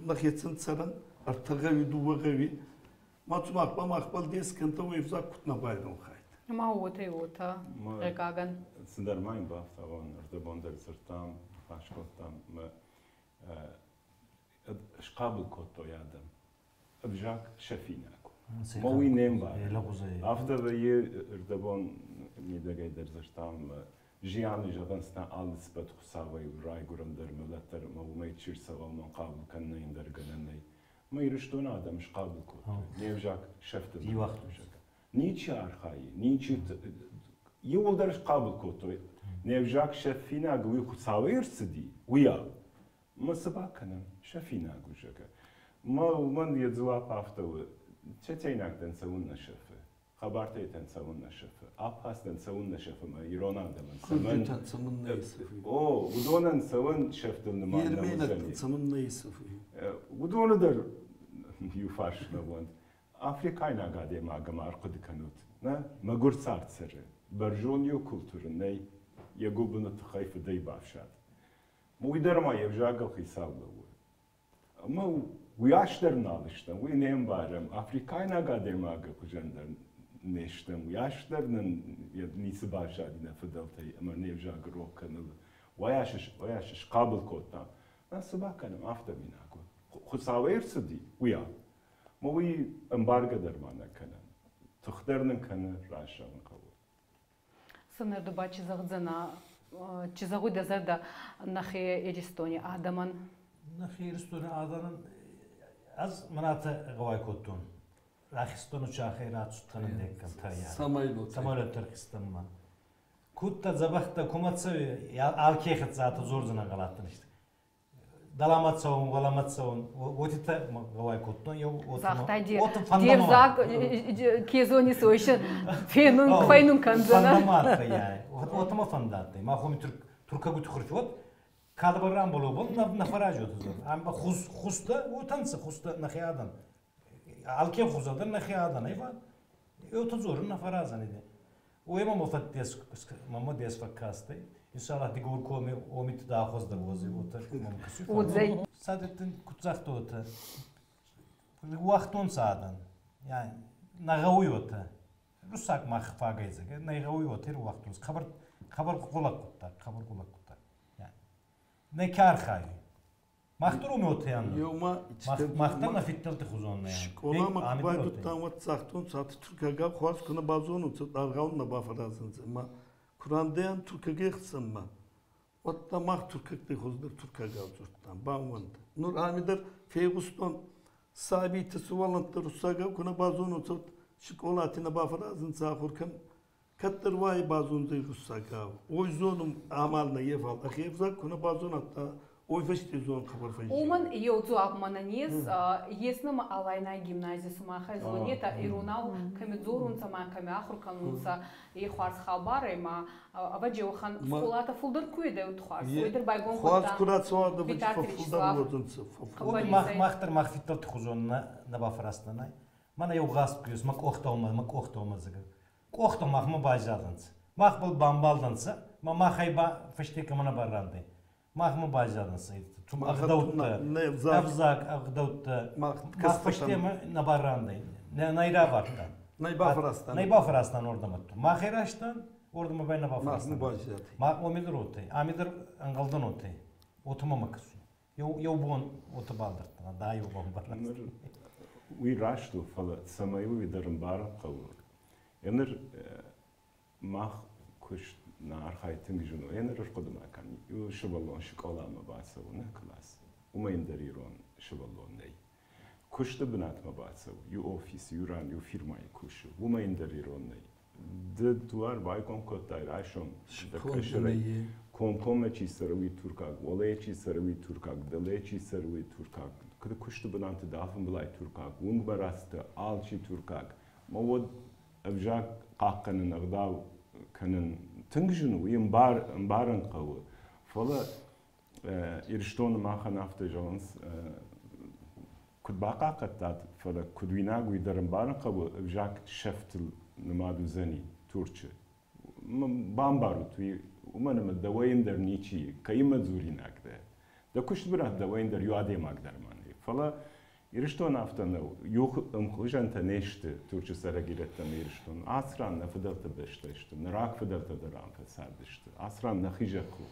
нӕхецӕн цӕрӕн ӕртӕ гъӕуи, дууӕ гъӕуи. Ма цумах ба махбӕл дес кӕнтӕ уе взаг куд нӕ байронх айтӕ. Ма уотӕ уотӕ, гъигагӕн. Цыдӕр ма йын бафтауон, ӕрдӕбон дӕр дзырдтам, ныхас кодтам. Схъабыл кодтой адӕм. Ӕвзаг сӕфинаг у. Ма уый не мбары. Афтӕ вӕййы, ӕрдӕбон мидӕгӕй дӕр дзырдтам, зианы зӕгъынц нӕ алы цыппӕт Хуыцауӕй райгуырӕн дӕр, мӕлӕт дӕр ӕмӕ уымӕй чи рцӕуа, уымӕн хъабыл кӕнынӕй ӕндӕр гӕнӕн нӕй. Мӕ Ирыстоны адӕм схъабыл кодтой. Не взаг сӕфты. Ничи архайы, ничи иууылдӕр схъабыл кодтой. Не взаг сӕфинаг уый Хуыцауӕй ӕрцыди, уыйау. Мӕ цы бакӕнӕм, сӕфинаг у, зӕгъгӕ. Мӕ уымӕн йӕ дзуапп афтӕ у, чечейнӕгтӕн цӕуыннӕ сӕфы, хабартӕйтӕн цӕуыннӕ сӕфы, абхазтӕн цӕуыннӕ сӕфы мӕ ирон адӕмӕн цӕмӕн... цӕмӕннӕ сӕфы? О, уыдонӕн цӕуын сӕфтыл нымад нӕ уыдзӕни. Цӕмӕннӕ сӕфы? Уыдоны дӕр иу фарс нӕ Африкайнаг адӕймагы ма ӕрхъуыды кӕнут, нӕ? Мӕгуыр цард цӕры, бӕрзонд иу культурӕ нӕй, йӕ гуыбыны тыххӕй фыдӕй бафсад. Уый дӕр ма йе взагыл хицау лӕууы. Ӕмӕ уый ас дӕр нал стӕм, уый не мбарӕм. Африкайнаг адӕймагы хуызӕн дӕр не стӕм, уыйас дӕр нын ницы баззади нӕ фыдӕлтӕй ӕмӕ не взаг рох кӕныл. Уыйас схъабыл кодтам. Нӕ цы бакӕнӕм, афтӕ бинаг у. Хуыцауӕй ӕрцыди, уыйа. Ма уый ӕмбаргӕ дӕр ма нӕ кӕнӕм. Тых дӕр нын кӕны, раст зӕгъын хъӕуы. Сынӕрды ба чи зӕгъдзӕнӕ, чи зӕгъуй дӕ зӕрдӕ нӕхе Иристони адӕмӕн? Нӕхе Иристони адӕмӕн ӕз мӕнӕтӕ гъӕуай кодтон. Рахистоны чахӕй рацудтӕн деккӕн тайа. Самолет ӕрхизтӕн ма. Кудтӕ дзӕбӕхтӕ кумӕ цӕуй, алке хӕццӕ дзордзӕнӕн гъӕлаттӕн. Дӕлӕмӕ цӕун, уӕлӕмӕ цӕун, уотитӕ гъӕуай кодтон. Еу Загътай, де взаг ке зонис, уой фенун, фӕйнун кӕндзӕнӕ. Фӕндӕмӕ адтӕй, уотӕмӕ фӕндӕ адтӕй. Ма хоми туркагути хурфи уод кадабар рамболо бол на фӕрази уотӕ дзор. Ам хус хуста уотӕнцӕ хуста нӕхе адӕм. Алке хуза дӕр нӕхе адӕн, айва? Уотӕ дзорун нӕ фӕразӕн иде. Уой мама фӕддес, мама дес фӕккастӕй. Иншаллах дигор коми омит да хуыздӕр уози уотӕ мам кӕсуй. Уодзӕй. Садеттин куд загъта уотӕ. Уахтонцӕ адӕн. Yani нӕ гъӕуй уотӕ. Руссаг мах фагӕйдзӕг. Нӕ гъӕуй уотӕ уахтонцӕ. Хабар хабар гъулаг гъуддаг, хабар гъулаг гъуддаг. Нӕ ке архайуй. Мах дӕр уымӕ уотӕ Еума мах дӕр нӕ фиддӕлти хузон нӕ. Скъоламӕ ку байдудтан, уӕд загътонцӕ, туркагау хуарз ку нӕ базонунцӕ, аргъау нӕ бафӕразунцӕ. Ма ку рандӕян туркаги ӕхсӕнмӕ, уӕдта мах туркӕгтӕй хуздӕр туркагау дзурдтан, баууӕндӕ. Нур ами дӕр фегъустон, сабийтӕ сувӕллӕнттӕ руссагау ку нӕ базонунцӕ, скъолати нӕ бафӕразунцӕ ахур кӕнун. Кӕддӕр уай базондзӕй руссагау. Ой зонум амал нӕ ефал. Ӕхе ӕвзаг ку нӕ базонадта, ой фӕсте зон хабар фӕззинна. Уомӕн еу дзуапп мӕнӕн ес. Ес нӕмӕ Алайнай гимнази сумахӕй зонетӕ, иронау кӕми дзорунцӕ ма кӕми ахур кӕнунцӕ, е хуарз хабар ӕй ма ӕвӕджи уӕхӕн скъолатӕ фулдӕр ку едӕут хуарз. Уой дӕр байгон Хуарз ку рацӕуа, Виталий фулдӕр уодзӕнцӕ. Мах дӕр мах фиддӕлти хузон нӕ бафӕразтан. Мӕнӕ еу гъаст ку ес, мӕ къохтӕмӕ, мӕ къохтӕмӕ зӕгъӕ. Къохтӕ махмӕ баззадӕнцӕ. Махбӕл бамбалдӕнцӕ, ма махӕй ба фӕсте кӕмӕ нӕ баррандӕй. Махмӕ баззадӕнцӕ. Ӕгъдӕуттӕ, ӕвзаг, ӕгъдӕуттӕ. Мах фӕстемӕ нӕ баррандӕй. Нӕ равардтан. Нӕ бафӕразтан. Нӕ бафӕразтан ордӕмӕ. Мах ирӕзтан, ордӕмӕ бай нӕ бафӕразтан. Ма оми дӕр уотӕй, ами дӕр ӕнгъӕлдӕн уотӕй. Отӕмӕ ма кӕсуй. Еу бон уотӕ балдӕрдтан, да, еу бон баррандӕй. Уый раст у, фӕлӕ цӕмӕй уый дӕр ӕмбарын хъӕуы. Еныр мах куыст нӕ архайд тынг зын у. Еныр ӕрхъуыды ма кӕн, иу сывӕллон скъоламӕ бацӕуы нӕ класс, уымӕй ӕндӕр ирон сывӕллон нӕй. Куысты бынатмӕ бацӕуы, иу офис, иу ран, иу фирмӕйы кусы, уымӕй ӕндӕр ирон нӕй. Ды дуар байгом кодтай райсом дӕ къӕсӕрӕй. Комкоммӕ чи цӕры, уый туркаг, уӕлейы чи цӕры, уый туркаг, дӕлейы чи цӕры, уый туркаг. Куыд куысты бынаты дӕ алфамбылай туркаг, уынгмӕ рацыдтӕ, алчи туркаг. Ма уӕд ӕвзаг хъахъхъӕнын, ӕгъдау кӕнын тынг зын у, уый ӕмбарын хъӕуы. Фӕлӕ Ирыстоны махӕн афтӕ зӕгъынц, куыд бахъахъхъӕдтат, фӕлӕ куыд уинаг, уый дӕр ӕмбарын хъӕуы, ӕвзаг сӕфтыл нымад уыдзӕни Турчы. Бамбарут уый, уымӕн ӕмӕ дӕуӕй ӕндӕр ничи, кӕимӕ дзуринаг дӕ. Дӕ куыст бынат дӕуӕй ӕндӕр иу адӕймаг дӕр ма нӕй. Фӕлӕ Ирыстон афтӕ нӕу. Иу ӕмхуызӕнтӕ не сты Турчы цӕрӕг ирӕттӕ ӕмӕ Ирыстон. Ацы ран нӕ фыдӕлты бӕстӕ сты, нӕ рагфыдӕлтӕ дӕр ам фӕцардысты. Ацы ран нӕхи зӕхх у.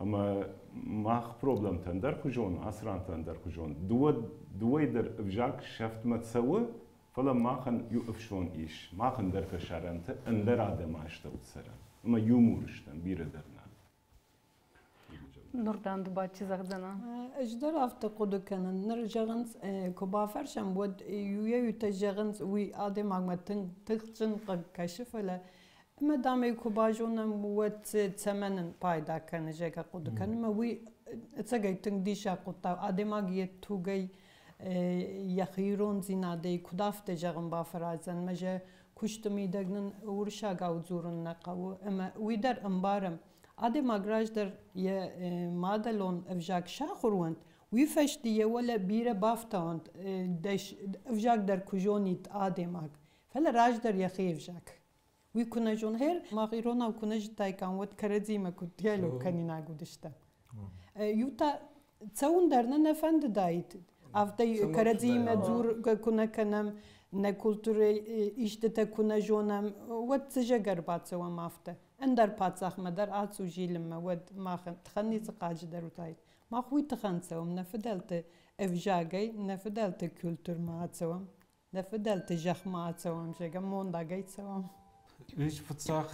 Ӕмӕ мах проблемтӕ ӕндӕрхуызон, ацы ран та ӕндӕрхуызон. Дыууӕ дӕр ӕвзаг сӕфтмӕ цӕуы, фӕлӕ махӕн иу ӕфсон ис. Мах ӕндӕр фӕсарӕнты, ӕндӕр адӕмы астӕу цӕрӕм. Ӕмӕ иу мур стӕм, бирӕ дӕр нӕ. Нурдан ду ба чи зӕгъдзӕнӕ? Ӕз дӕр афтӕ хъуыды кӕнын. Ныр зӕгъынц, куы бафӕрсӕм, уӕд иуӕй-иутӕ зӕгъынц, уый адӕймагмӕ тынг тыхджын хъыг кӕсы, фӕлӕ ӕмӕ дам ӕй куы базонӕм, уӕд цӕмӕн ын пайда кӕны, зӕгъгӕ, хъуыды кӕнын. Ӕмӕ уый ӕцӕгӕй тынг диссаг хъуыддаг. Адӕймаг йӕ тугӕй, йӕхи ирондзинадӕй куыд афтӕ зӕгъын бафӕраздзӕн, мӕ зӕ куысты мидӕг нын уырыссагау дзурын нӕ хъӕуы. Ӕмӕ уый дӕр ӕмбарӕм. Адӕймаг раздӕр йӕ мадӕлон ӕвзаг сахуыр уӕнт, уый фӕсте йӕ уӕлӕ бирӕ бафтауӕнт, ӕвзаг дӕр куы зонид адӕймаг. Фӕлӕ раздӕр йӕхи ӕвзаг. Уый куы нӕ зон, хер, мах иронау куы нӕ зыдтаиккам, уӕд кӕрӕдзимӕ куыд диалог кӕнинаг уыдыстӕм. Иу та цӕуын дӕр нӕ нӕ фӕндыдаид. Афтӕ кӕрӕдзиимӕ дзургӕ куы нӕ кӕнӕм, Нӕ культурӕ истытӕ куы нӕ зонӕм, уӕд цы зӕгӕр бацӕуӕм афтӕ. Ӕндӕр паддзахмӕ дӕр ацу зилынмӕ, уӕд махӕн тыхӕн ницы хъаджыдӕр уыдаид. Мах уый тыхӕн цӕуӕм, нӕ фыдӕлты ӕвзагӕй, нӕ фыдӕлты культурмӕ ацӕуӕм, нӕ фыдӕлты зӕхмӕ ацӕуӕм, зӕгъӕм, мондагӕй цӕуӕм. Ис фыццаг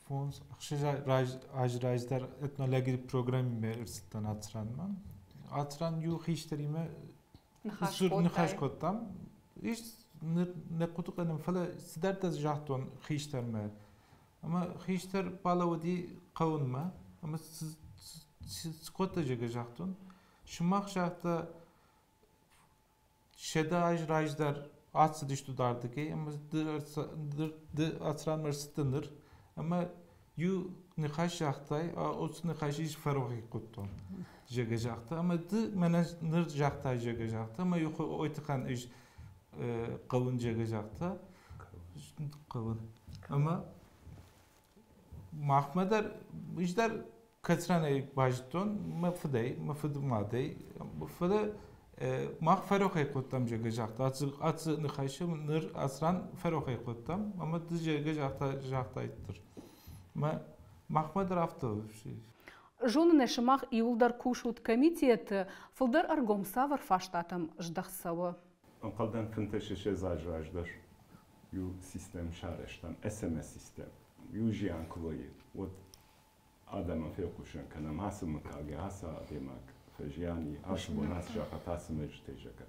5-6 аз раздӕр этнологи программӕ ӕрцыдтӕн Ацранмӕ. Ацран иу хистӕримӕ ныхас кодтам. Ис нӕ хъуыды кӕнӕм, фӕлӕ цыдӕртӕ загътон хистӕрмӕ. Ӕмӕ хистӕр балӕууыди хъӕуынмӕ, ӕмӕ цы кодта, зӕгъгӕ, загътон. Сымах загъта, 100 аз раздӕр ацыдыстут ардыгӕй ӕмӕ ды Ацранмӕ ӕрцыдтӕ ныр, ӕмӕ иу ныхас загътай, уыцы ныхас ис фӕрохи кодтон, зӕгъгӕ, загъта, ӕмӕ ды мӕнӕ ныр загътай, зӕгъгӕ, загъта, ӕмӕ иу ой тыхӕн ис хъӕуын, зӕгъгӕ, загъта, хъӕуын. Ӕмӕ махмӕ дӕр ис дӕр кӕцранӕй базыдтон мӕ фыдӕй, мӕ фыды мадӕй, фӕлӕ мах фӕрохӕй кодтам, зӕгъгӕ, загъта, ацы ныхасы ныр Ацран фӕрохӕй кодтам, ӕмӕ ды, зӕгъгӕ, загъта, загътаиддӕр. Мӕ махмӕ дӕр афтӕ. Зонын ӕй, сымах иуылдӕр кусут комитеты, фылдӕр ӕргом цавӕр фарстатӕм здӕхт цӕуы? Ӕнхъӕлдӕн 15 аз раздӕр иу систем сарӕзтам, SMS-систем. Иу зиан куы вӕййы, уӕд адӕмӕн фехъусын кӕнӕм, ацы мыггагӕй ацы адӕймаг фӕзиан и, ацы бон, ацы сахат, ацы мӕзджытӕй, зӕгъгӕ.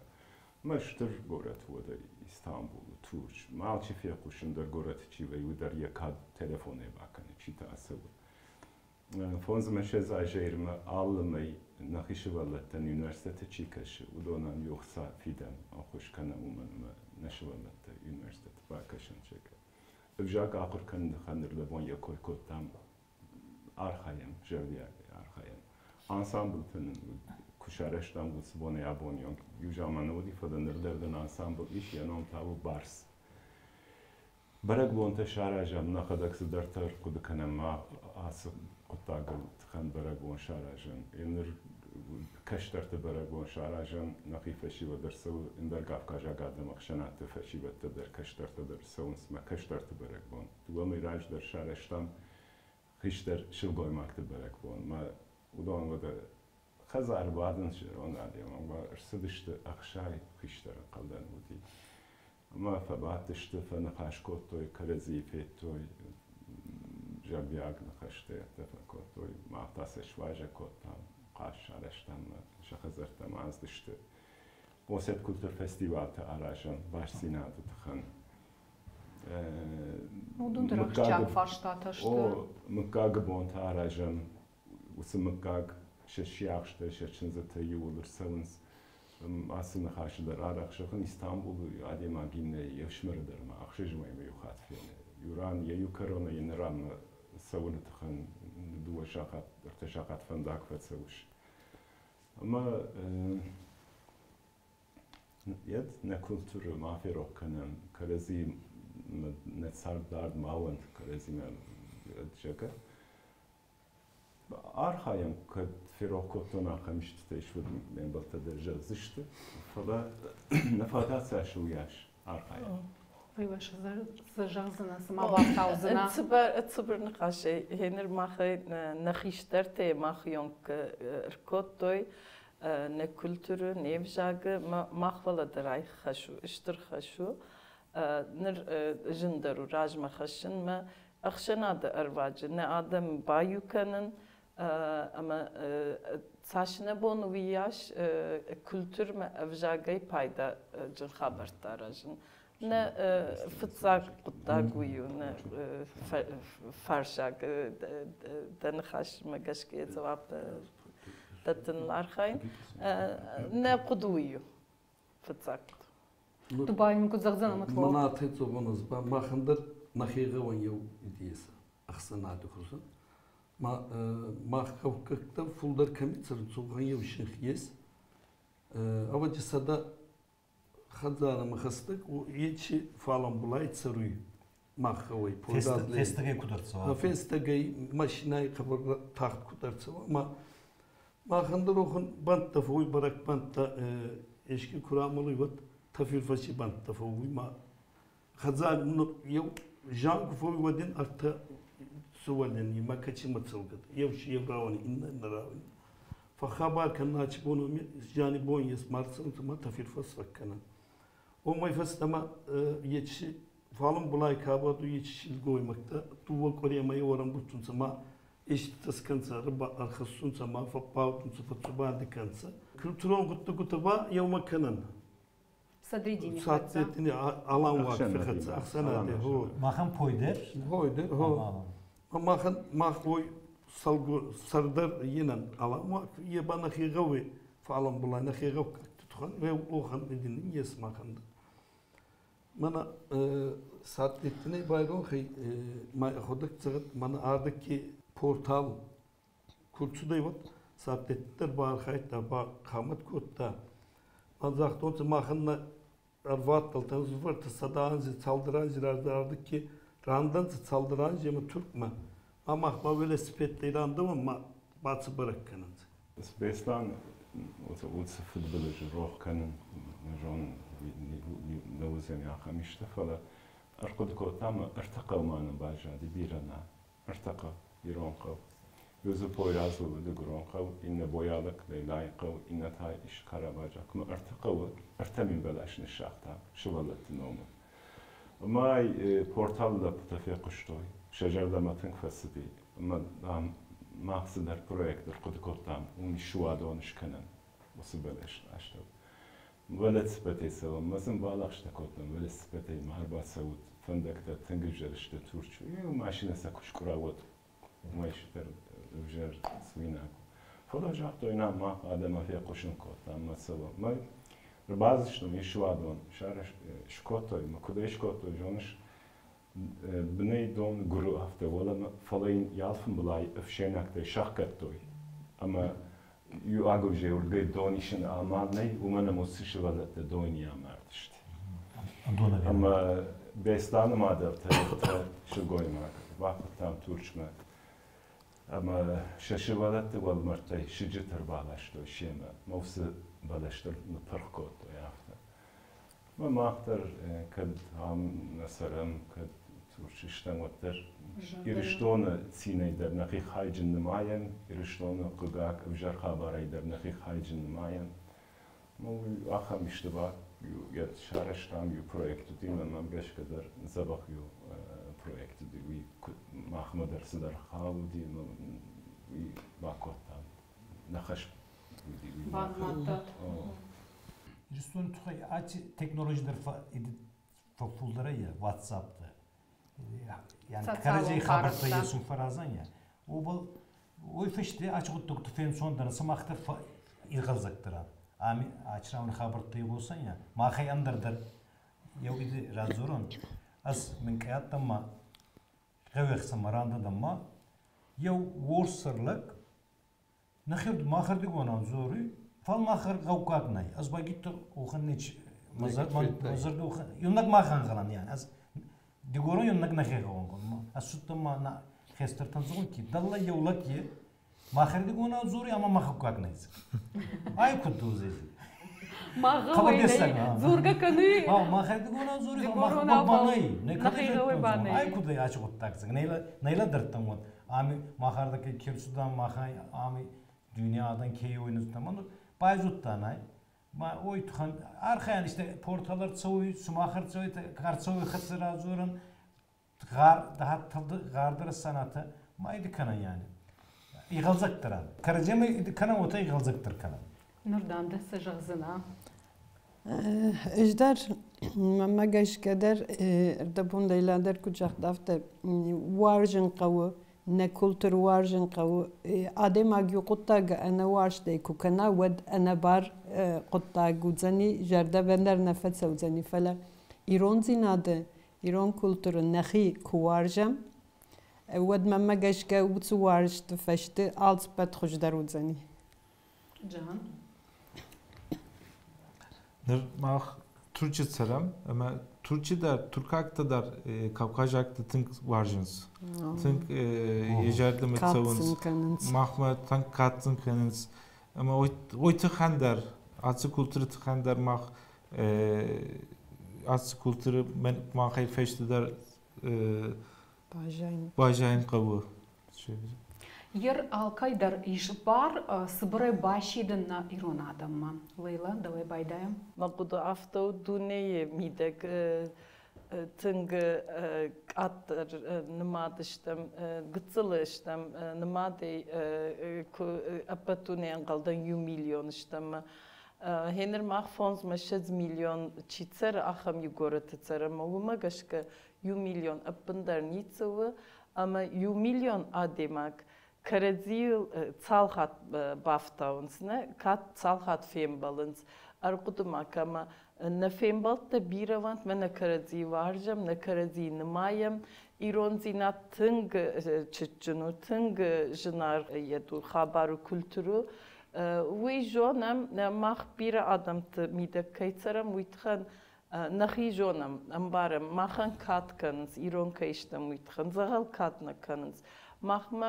Мӕ стыр горӕт уӕдӕ Истанбулы, Турч. Ма алчи фехъусын дӕр горӕты чи вӕййы, уый дӕр йӕ кад телефонӕй бакӕны, чи та ацӕуы. 25 азӕй ирмӕ алы мӕй нӕхи сывӕллӕттӕн университеты чи кӕсы, уыдонӕн иу ӕхца фидӕм, ӕххуыс кӕнӕм, уымӕн ӕмӕ нӕ сывӕллӕттӕ университеты бакӕсынц, зӕгъгӕ. Ӕвзаг ахуыр кӕныны хӕнырдӕбон йӕ кой кодтам, архайӕм, зӕрдиагӕй архайӕм. Ансамблтӕ нын уыд, куы сарӕзтам уыцы бонӕй абоны онг, иу заманы уыди, фӕлӕ ныр дӕр дын ансамбл ис, йӕ ном та у Барс. Бӕрӕгбонтӕ саразӕм, нӕхӕдӕг цыдӕртӕ ӕрхъуыды кӕнӕм ацы хъуыддагыл тыхӕн бӕрӕгбон саразӕм. Ныр кӕстӕрты бӕрӕгбон саразӕм, нӕхи фӕсивӕд ӕрцӕуы, ӕндӕр кавказаг адӕмы ӕхсӕнадты фӕсивӕдтӕ дӕр, кӕстӕртӕ дӕр цӕуынц мӕ кӕстӕрты бӕрӕгбон. Дыууӕ мӕй раздӕр сарӕзтам хистӕр сылгоймӕгты бӕрӕгбон. Мӕ уыдон уӕдӕ хӕдзары бадынц зӕронд адӕм, ӕмӕ ӕрцыдысты 60 хистӕры хъӕлдӕн уыди. Ӕмӕ фӕбадтысты, фӕныхас кодтой, кӕрӕдзийы федтой, зӕрдиаг ныхӕстӕ фӕкодтой. Мах та сӕ суазӕг кодтам, хъаз сарӕзтам, сӕ хӕдзӕрттӕм ацыдысты. Осет культурфестивалтӕ аразӕм бастдзинады тыххӕн. Уыдон дӕр ахсджиаг фарстатӕ сты. О, мыггагы бонтӕ аразӕм. Уыцы мыггаг сӕ сиӕхстӕ, сӕ чындзытӕ иууылдӕр цӕуынц. Ацы ныхасы дӕр арӕх зӕгъын, Истанбулы адӕймаг иннӕ йе фсымӕры дӕр ма 6 мӕймӕ иу хатт фены. Иу ран йӕ иу кӕронӕй иннӕ ранмӕ цӕуыны тыххӕн 2 сахат, 3 сахат фӕндаг фӕцӕуыс. Ӕмӕ йӕд нӕ культурӕ ма ферох кӕнӕм, кӕрӕдзи нӕ цард дард ма уӕнт, кӕрӕдзимӕ зӕгъгӕ. Архайӕм, кӕд ферох кодтон ахӕм истытӕ ис, уӕд ме мбӕлттӕ дӕр зӕгъдзысты, фӕлӕ нӕ фадат цас у, уыйас архайӕм. Зӕгъдзынӕ, цыма бафтаудзынӕ. Цыбыр ныхасӕй, гъеныр махӕй нӕ хистӕртӕ махыйонг ӕркодтой нӕ культурӕ, не взагы, мах фӕлӕ дӕр ай хӕс у, стыр хӕс у. Ныр зындӕр у размӕ хӕссынмӕ, ӕхсӕнады ӕрваджы нӕ адӕм баиу кӕнын ӕмӕ цас нӕ бон уыйас культурмӕ ӕвзагӕй пайдаджын хабӕрттӕ аразын. Нӕ фыццаг хъуыддаг уый у, нӕ фӕрсаг дӕ ныхасмӕ гӕсгӕ дзуапп дӕттыныл архайын. Нӕ хъуыды уый у фыццаг хъуыды. Дубайы куыд зӕгъдзӕн ӕмӕ Мӕнӕ цогоныз ба махӕн дӕр нӕхи гъӕуӕн еу идея ӕхсӕнады хузӕн. Ма мах гъӕуккӕгтӕ фулдӕр кӕми цӕрунцӕ, уӕхӕн еу синх ес. Ӕвӕдзи 100 хӕдзарӕмӕ хӕстӕг ечи фалӕмбулай цӕруй мах гъӕуӕй. Фестӕгӕй куд ӕрцӕуа? Фестӕгӕй машинӕй хъӕбӕр тагъд куд ӕрцӕуа. Ма махӕн дӕр охӕн бӕнттӕ фӕууй, бӕрӕг бӕнттӕ еске ку рамӕлуй, уӕд тӕфирфӕси бӕнттӕ фӕууй. Ма Хӕдзар еу жан ку фӕууй, уӕд ин ӕртӕ сувӕллони ма кӕцимӕ цӕугӕд. Еу си еу рауӕн, иннӕ иннӕ рауӕн. Фӕххабар кӕнӕ ачи бон зиани бон ес, ма рцӕунцӕ, ма тӕфирфӕс фӕккӕнӕ. Уомӕй фӕстӕмӕ ечи фалӕнбулай ка бадуй, ечи силгоймӕгтӕ дууӕ къуӕремӕ еуӕрӕмбурдтунцӕ ма еститӕ скӕнцӕ, ӕрхӕссунцӕ ма фӕббаудунцӕ, фӕдздзубанди кӕнцӕ. Культурон гъуддӕгутӕ ба еумӕ кӕнӕн. Садридини. Садридини алан фехӕццӕ ӕхсӕнади. Махӕн пойдер? Пойдер, хо. Махӕн мах уой сӕрдар енӕн алан е ба нӕхе гъӕуи фалӕнбулай нӕхе гъӕуккӕгти тухӕн охан идин ес махӕн. Мана Садриддини байронхи ма ӕхуӕдӕг цӕгат мана ардӕгки портал курцудӕй вот Садриддин баархайдта, ба хъамат кодта. Ман загътонцӕ махӕн нӕ ӕрвадтӕлтӕн зувӕртӕ сӕдӕ анзи, цалдӕр анзи раздӕр ардӕгки рандӕнцӕ цалдӕр анзи ӕма Туркмӕ. Ма мах ба велосипедтӕй рандӕуӕн ма бацӕбӕрӕг кӕнӕнцӕ. Беслӕн уыцы фыдбылызы рох кӕнын нӕ зонын, нӕ уыдзӕни ахӕм исты, фӕлӕ ӕрхъуыды кодтам, ӕртӕ хъӕумӕ нын баззади бирӕ нӕ. Ӕртӕ хъӕу, ирон хъӕу. Иу дзы Пойразы уыд дыгурон хъӕу, иннӕ Боялык, Лейлайы хъӕу, иннӕ та ис Карабаджак. Ӕмӕ ӕртӕ хъӕуы 3000 бӕлас ныссагъта сывӕллӕтты номыл. Ӕмӕ порталы лӕппутӕ фехъуыстой, сӕ зӕрдӕмӕ тынг фӕцыди. Ӕмӕ, дам, мах цыдӕр проект ӕрхъуыды кодтам, уым ис суадон скӕнӕн уыцы бӕлӕсты астӕу. Велосипедӕй цӕуӕм, мӕ сын балӕгъстӕ кодтам, велосипедӕй ма ӕрбацӕут, фӕндӕгтӕ тынг ӕвзӕр сты Турчы. Иу машинӕ сӕ куы скъуыра, уӕд уымӕй стыр ӕвзӕр суинаг у. Фӕлӕ загътой, нӕ, мах адӕмӕн фехъусын кодтам мӕ цӕуӕм. Мӕ ӕрбацыдыстӕм ис суадон, скодтой мӕ, куыд ӕй скодтой, зоныс, бынӕй дон гуыры афтӕ уӕлӕмӕ, фӕлӕ йын йӕ алфӕмбылай ӕфсӕйнӕгтӕй сӕхгӕдтой. Ӕмӕ иу агуывзӕйы уырдыгӕй дон исын амал нӕй, уымӕн ӕмӕ уыцы сывӕллӕттӕ дойныйӕ амардысты. Ӕмӕ Беслӕны мадӕлтӕ ӕртӕ сылгоймаг бахуыдтам Турчмӕ. Ӕмӕ сӕ сывӕллӕтты уӕлмӕрдтӕй сыджыт ӕрбаластой семӕ. Мӕ уыцы бӕлӕстӕ ныппырх кодтой афтӕ. Мӕ мах дӕр кӕд ам нӕ цӕрӕм, кӕд Турчы стӕм, уӕддӕр Ирыстоны цинӕй дӕр нӕхи хайджын нымайӕм, Ирыстоны хъыгаг ӕвзӕр хабарӕй дӕр нӕхи хайджын нымайӕм. Ну, ахӕм исты ба йӕ сарӕзтам иу проект уыди, мӕнмӕ гӕсгӕ дӕр дзӕбӕх иу проект уыди. Уый махмӕ дӕр цыдӕр хауди, уый бакодтам. Нӕ хӕс уыди уый. Банымадтат. Ирыстоны тыххӕй аци технологи дӕр фӕфулдӕр ӕй WhatsApp-ты. Yani кӕрӕдзей хабӕрттӕ есун фӕразӕн я. Уобӕл уой фӕсте ачи гъуддӕгути фенцондӕр сымах дӕр игъӕлдзӕгдӕр ами ачирауни хабӕрттӕ игъосӕн я. Махӕй ӕндӕр дӕр еу иди радзорон. Ӕз минкъий адтӕн ма гъӕуӕхсӕнмӕ рандӕдӕн ма еу уорссӕр лӕг нӕхе махӕрдигонау дзоруй, фал махӕр гъӕуккаг нӕй. Ӕз ба гитто охӕн нечи мӕ зӕрдӕ охӕн юннаг махӕн гъӕлӕн ян. Ӕз дигорон юннаг нӕхе гъӕунгон. Ӕз судтӕн ма на хестӕртӕн зӕгъун ки дӕллӕ еу лӕг е махӕрдигонау дзоруй ӕма махӕггаг нӕй. Ай куд дозези? Ма гъӕуй дзоргӕ кӕнуй. Махӕрдигонау дзоруй, махӕггаг ба нӕй. Ай куд ай ачи гъуддаг нӕ лӕдӕрдтӕн уӕд. Ами махӕрдӕгӕй ке рцудан, махӕй ами дуйне адӕн ке уинудтан. Байзудтан ай. Ма ой тухӕн архайӕн исте портал ӕрцӕуй, сумах ӕрцӕуй, ӕрцӕуй хӕццӕ радзорӕн, гъар гъардӕр саната ма иди кӕнӕн yani. Игъӕлдзӕгдӕр ан. Кӕрӕдземӕ иди кӕнӕн, уотӕ игъӕлдзӕгдӕр кӕнӕн. Нурдан дӕ цы зӕгъдзынӕ? Ӕз дӕр, мӕнмӕ гӕсгӕ дӕр, ӕрдӕбон Лейлӕ дӕр куыд загъта, афтӕ уарзын хъӕуы, нӕ культур уарзын хъӕуы. Адӕймаг иу хъуыддаг ӕнӕуарзтӕй куы кӕна, уӕд ӕнӕбар хъуыддаг уыдзӕни, зӕрдӕвӕндӕр нӕ фӕцӕудзӕни. Фӕлӕ ирондзинады, ирон культуры нӕхи куы уарзӕм, уӕд мӕнмӕ гӕсгӕ уыцы уарзты фӕсты алцыппӕт хуыздӕр уыдзӕни. Джан? Ныр мах Турчы цӕрӕм, ӕмӕ Турчы дӕр, туркӕгтӕ дӕр кавказӕгты тынг уарзынц. Тынг йӕ зӕрдӕмӕ цӕуынц. Махмӕ тынг кадджын кӕнынц. Ӕмӕ уый тыххӕн дӕр, ацы культуры тыххӕн дӕр мах Ацы культуры махӕй фӕстӕдӕр баззайын хъӕуы. Ер алкӕй дӕр ис бар цыбырӕй басидын нӕ ирон адӕммӕ. Лейла, дӕуӕй байдайӕм. Мӕ хъуыды афтӕ у, дунейы мидӕг тынг къаддӕр нымад стӕм, гыццыл стӕм нымадӕй, куы ӕппӕт дунейы ӕнхъӕлдӕн 1 миллион стӕм. Гъеныр мах 25 миллион чи цӕры, ахӕм иу горӕты цӕрӕм, уымӕ гӕсгӕ 1 миллион ӕппындӕр ницы у, ӕмӕ 1 миллион адӕймаг кӕрӕдзийыл цал хатт бафтауынц, нӕ, кӕд цал хатт фембӕлынц. Ӕрхъуыды ма кӕмӕ нӕ фембӕлдтӕ бирӕ уӕнт, мӕ нӕ кӕрӕдзийы уарзӕм, нӕ кӕрӕдзийы нымайӕм. Ирондзинад тынг цытджын у, тынг зынаргъ йед у, хабар у, культур у. Уый зонӕм, мах бирӕ адӕмты мидӕг кӕй цӕрӕм, уый тыххӕн нӕхи зонӕм, ӕмбарӕм, махӕн кад кӕнынц, ирон кӕй стӕм, уый тыххӕн, дзӕгъӕл кад нӕ кӕнынц. Махмӕ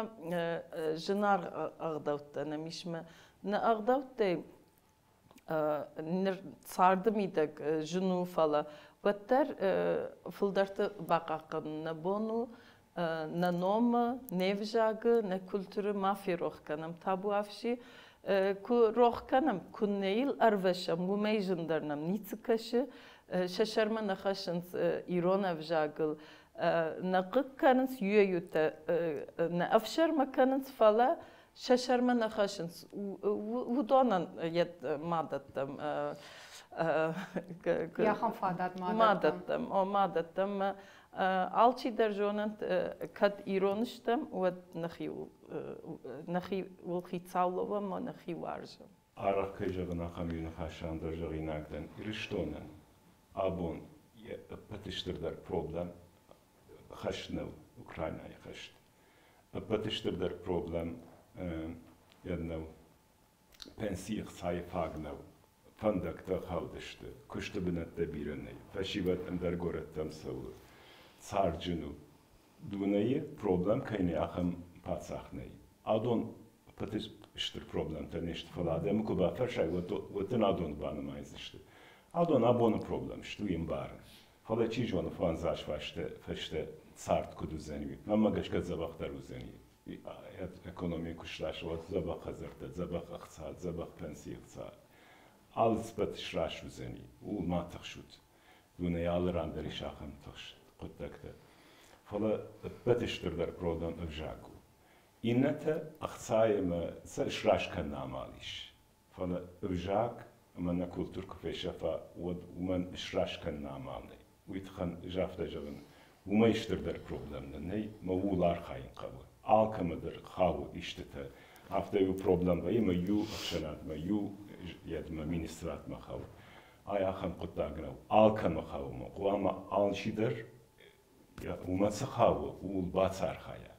зынаргъ ӕгъдӕуттӕ нӕм ис, мӕ нӕ ӕгъдӕуттӕй ныр царды мидӕг зын у, фӕлӕ уӕддӕр фылдӕрты бахъахъхъӕнын нӕ бон у. Нӕ номы, не взагы, нӕ культуры ма ферох кӕнӕм, табуафси. Куы рох кӕнӕм, куы нӕ йыл ӕрвӕссӕм, уымӕй зындӕр нӕм ницы кӕсы. Сӕ сӕрмӕ нӕ хӕссынц ирон ӕвзагыл, нӕ хъыг кӕнынц, иуӕй-иутӕ нӕ ӕфсӕрмы кӕнынц, фӕлӕ сӕ сӕрмӕ нӕ хӕссынц. Уыдонӕн йӕ ма дӕттӕм. Ахӕм фадат ма дӕттӕм. О, ма дӕттӕм. Алчидӕр зонӕнт, кӕд ирон стӕм, уӕд нӕхиуыл хицау лӕууӕм ӕмӕ нӕхи уарзӕм. Арӕх кӕй зӕгъын, ахӕм иу ныхасӕн дӕр зӕгъинаг дӕн. Ирыстонӕн абон йӕ ӕппӕты стырдӕр проблем хӕст нӕу, Украинӕйы хӕст. Ӕппӕты стырдӕр проблем йӕ нӕу, пенсийы ӕхцайы фаг нӕу, фӕндӕгтӕ хӕлд сты, куысты бынӕттӕ бирӕ нӕй, фӕсивӕд ӕндӕр горӕттӕм цӕуы, царджын у. Дунейы проблем кӕй нӕй, ахӕм паддзах нӕй. Адон ӕппӕты стыр проблемтӕ не сты, фӕлӕ адӕмы куы бафӕрсай, уӕд дын адон банымайдзысты. Адон абоны проблем сты, уый ӕмбарын. Фӕлӕ чи зоны, 5 аз фӕстӕ цард куыд уыдзӕни, мӕнмӕ гӕсгӕ дзӕбӕхдӕр уыдзӕни. Экономи куы сраст, уӕд дзӕбӕх хӕдзӕрттӕ, дзӕбӕх ӕхца, дзӕбӕх пенсийы ӕхца. Алцыппӕт сраст уыдзӕни, ууыл ма тыхсут. Дунейы алы ран дӕр ис ахӕм тыхст хъуыддӕгтӕ. Фӕлӕ ӕппӕты стырдӕр проблем ӕвзаг у. Иннӕтӕ ӕхцаимӕ сӕ сраст кӕнын амал ис. Фӕлӕ ӕвзаг ӕмӕ нӕ культур куы фесӕфа, уӕд уымӕн сраст кӕнын амал нӕй. Уый тыххӕн ӕз афтӕ зӕгъын, уымӕй стырдӕр проблем нын нӕй, мӕ ууыл архайын хъӕуы. Алкӕмӕ дӕр хауы истытӕ. Афтӕ иу проблем вӕййы ӕмӕ иу ӕхсӕнадмӕ, иу йедмӕ министрадмӕ хауы. Ай ахӕм хъуыддаг нӕу. Алкӕмӕ хауы ӕмӕ хъуамӕ алчидӕр уымӕ цы хауы, ууыл бацархайа.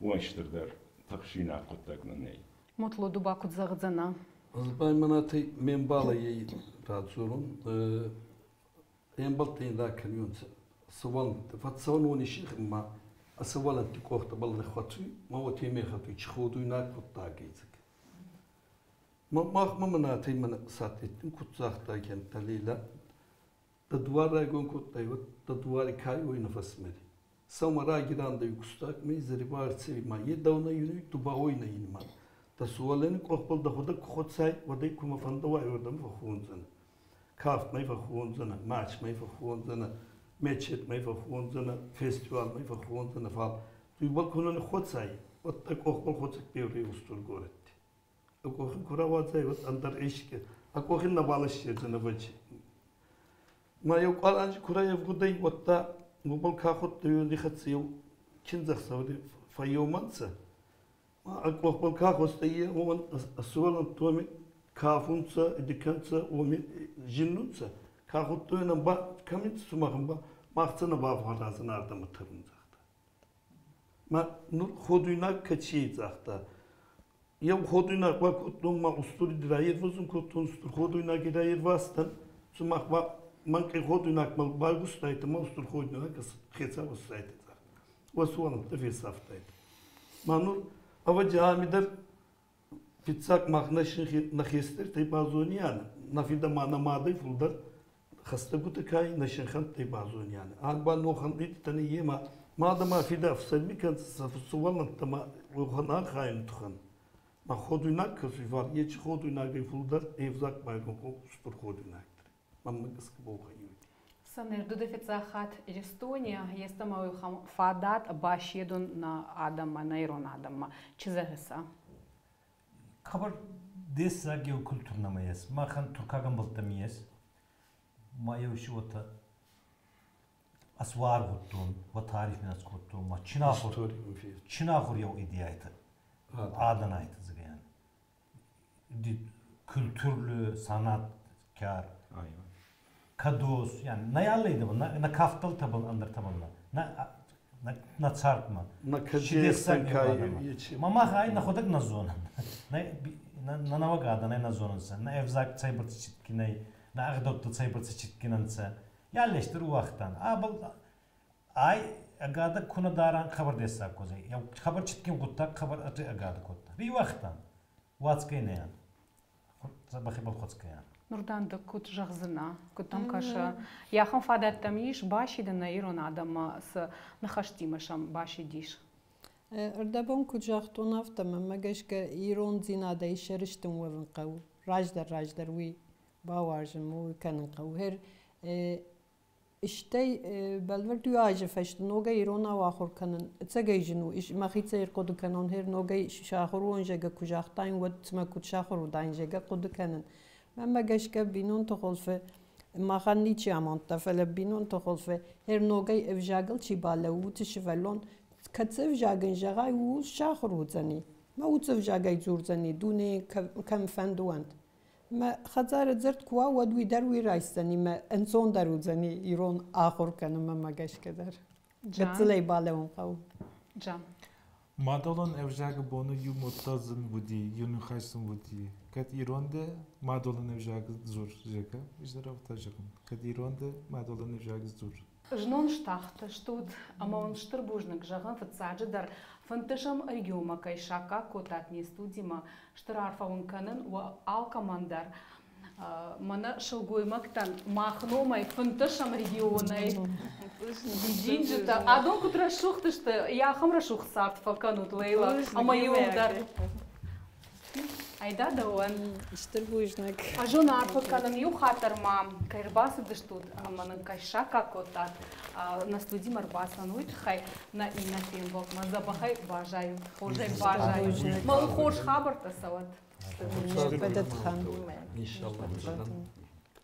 Уымӕй стырдӕр тыхсинаг хъуыддаг нын нӕй. Мутлу, ду ба куд зӕгъдзӕнӕ? Ӕз байманатӕй ме мбалӕй радзорун. Ӕмбӕлттӕ ин ракӕниунцӕ. Сувӕллӕнттӕ фӕццӕуӕн уони синхмӕ, а сувӕллӕнтти къохтӕбӕл ниххуӕцуй, ма уотемӕй хӕтуй, чи ходуйнаг гъуддаг ӕй дзаг. Мах ма мӕнатӕй мӕнӕ сатъеттин куд загъта кентӕ Лейлӕ, дӕ дуар райгон кодтай, уӕд дӕ дуари кай уой нӕ фӕсмӕри. Сӕумӕ раги рандӕй кустаг ма изӕри ба ӕрцӕуй ма е дӕу нӕ уинуй, ду ба уой нӕ уинма. Дӕ сувӕллони къохбӕл дӕхуӕдӕг ку хуӕцай, уӕд ӕй кумӕ фӕндӕуай, уордӕмӕ фӕххондзӕнӕ. Кафтмӕ фӕххондзӕнӕ, матчмӕ фӕххондзӕнӕ, мечетмӕ фӕххондзӕнӕ, фестивалмӕ фӕххондзӕнӕ, фал ду ибӕл ку нӕ ниххуӕцай, уӕд дӕ къохбӕл хуӕцӕг беури устур горӕтти. Ӕ къохи ку рауадзай, уӕд ӕндӕр еске, ӕ къохи нӕбал иссердзӕнӕ вӕджи. Ма еу къуар анзи ку райевгъудӕй, уӕдта уобӕл ка худта, уони хӕццӕ еу киндзӕхсӕвӕри фӕййеумӕ нцӕ. Ма ӕ къохбӕл ка хуӕстӕй, е уомӕн ӕ сувӕллӕнтти уоми кафунцӕ, идикӕнцӕ, уоми зиннунцӕ. Ка худта, уонӕн ба кӕми сумахӕн ба мах цӕ нӕ бафхуӕразӕн ардӕмӕ тӕрун, загъта. Ма нур ходуйнаг кӕци загъта. Еу ходуйнаг ба кодтон ма устури раервӕзун кодтон, устур ходуйнаги раервазтӕн. Сумах ба мӕнкъий ходуйнагмӕ байгустайтӕ, ма устур ходуйнаг хецау иссайтӕ, загъта. Уӕ суанӕнттӕ фесафтайтӕ. Ма нур ӕвӕдзи ами дӕр фиццаг мах нӕ синхи нӕ хестӕртӕй базониан, нӕ фидӕ ма нӕ мадӕй фулдӕр Хӕстӕгутӕ кай нӕ синхӕнттӕй базонианӕ. Аг ба нохӕнтитӕн ема мадӕ ма фидӕ ӕфсӕрми кӕнцӕ сӕ сувӕллӕнттӕ ма уӕхӕн архайун тухӕн. Ма ходуйнаг кӕсуй, фал ечи ходуйнагӕй фулдӕр ӕвзаг байгон устур ходуйнагдӕр. Мӕнмӕ гӕсгӕ бохайуй. Санердуды фыццаг Иристони естӕмӕ фадат баседун на адӕммӕ, на ирон адӕммӕ. Чи зӕгъиса? Хабар дессаг еу культур нӕмӕ ес. Махӕн туркаг ӕмбӕлттӕ ми ес. Ма еу си уотӕ асваргъудтон, ва тариф минац кодтон, ма чинахур еу идеяйта. Аданайта зыгаян. Kültürlü, sanatkar, kados, yani ne yallaydı bu, na kaftal tabal andır tabalna, na çarpma. Na kajesan kay. Mama hay na xodak na zonan. Na na navagada na zonansa, na evzak çaybırtı çitkinay, na agdottu çaybırtı çitkinansa. Yerleştir uvaqtan. Abıl ay agada kuna daran xabar dessak kozay. Ya xabar çitkin guttak xabar atı agada kotta. Bir vaqtan. Vatskaynayan. Забахи балхоцкаян. Нурдан да куд зӕгъдзынӕ, куыд дӕм кӕсы? Йӕхӕм фадӕттӕм ис басидын ирон адӕммӕ, цы ныхӕстимӕ сӕм басидис? Ӕрдӕбон куыд загътон, афтӕ мӕнмӕ гӕсгӕ ирондзинадӕй сӕрыстын уӕвын хъӕуы. Раздӕр уый бауарзын, уый кӕнын хъӕуы. Хер стӕй бӕлвырд иу азы фӕстӕ ногӕй иронау ахуыр кӕнын ӕцӕгӕй зын у. Мӕхицӕй ӕрхъуыды кӕнон, хер ногӕй сахуыр уон, зӕгъгӕ, куы загътаин, уӕд цымӕ куыд сахуыр уыдаин, зӕгъгӕ, хъуыды кӕнын. Мӕнмӕ гӕсгӕ бинонты хуылфы махӕн ничи амондта, фӕлӕ бинонты хуылфы хер ногӕй ӕвзагыл чи балӕууы, уыцы сывӕллон кӕцы ӕвзагын зӕгъай, ууыл сахуыр уыдзӕни. Мӕ уыцы ӕвзагӕй дзурдзӕни дунейы кӕм фӕнды уӕнт. Мӕ хӕдзары дзырд куы уа, уӕд уый дӕр уый райсдзӕни, мӕ ӕнцондӕр уыдзӕни ирон ахуыр кӕнынмӕ гӕсгӕ дӕр. Гыццылӕй балӕууын хъӕуы. Джан. Мадӕлон ӕвзагы боны иу модта зын уыди, иу ныхас зын уыди. Кӕд ирон дӕ, мадӕлон ӕвзаг дзур, зӕгъгӕ, ӕз зӕгъын. Кӕд ирон дӕ, мадӕлон ӕвзаг дзур. Знон стахтыстут ӕмӕ уын стыр бузныг зӕгъын фыццаджыдӕр 15-ӕм регионмӕ кӕй саккаг кодтат не студимӕ. Стыр арфӕ уын кӕнын уӕ алкӕмӕн дӕр. Мӕнӕ сылгоймӕгтӕн мах номӕй 15-ӕм регионӕй дидинджытӕ. Адон куыд рӕсугъд сты, йӕхӕм рӕсугъд цард фӕкӕнут, Лейла, ӕмӕ иуылдӕр. Айда дӕуӕн. Стыр бузныг. Ӕз уын арфӕ кӕнын иу хатт дӕр ма кӕй ӕрбацыдыстут ӕмӕ нын кӕй саккаг кодтат нӕ студимӕ ӕрбацӕуын, уый тыххӕй нӕ иннӕ фембӕлдмӕ дзӕбӕхӕй баззайут, хорзӕй баззайут. Мӕ уын хорз хабӕрттӕ цӕуӕд. Бӕдӕтхан. Иншаллах.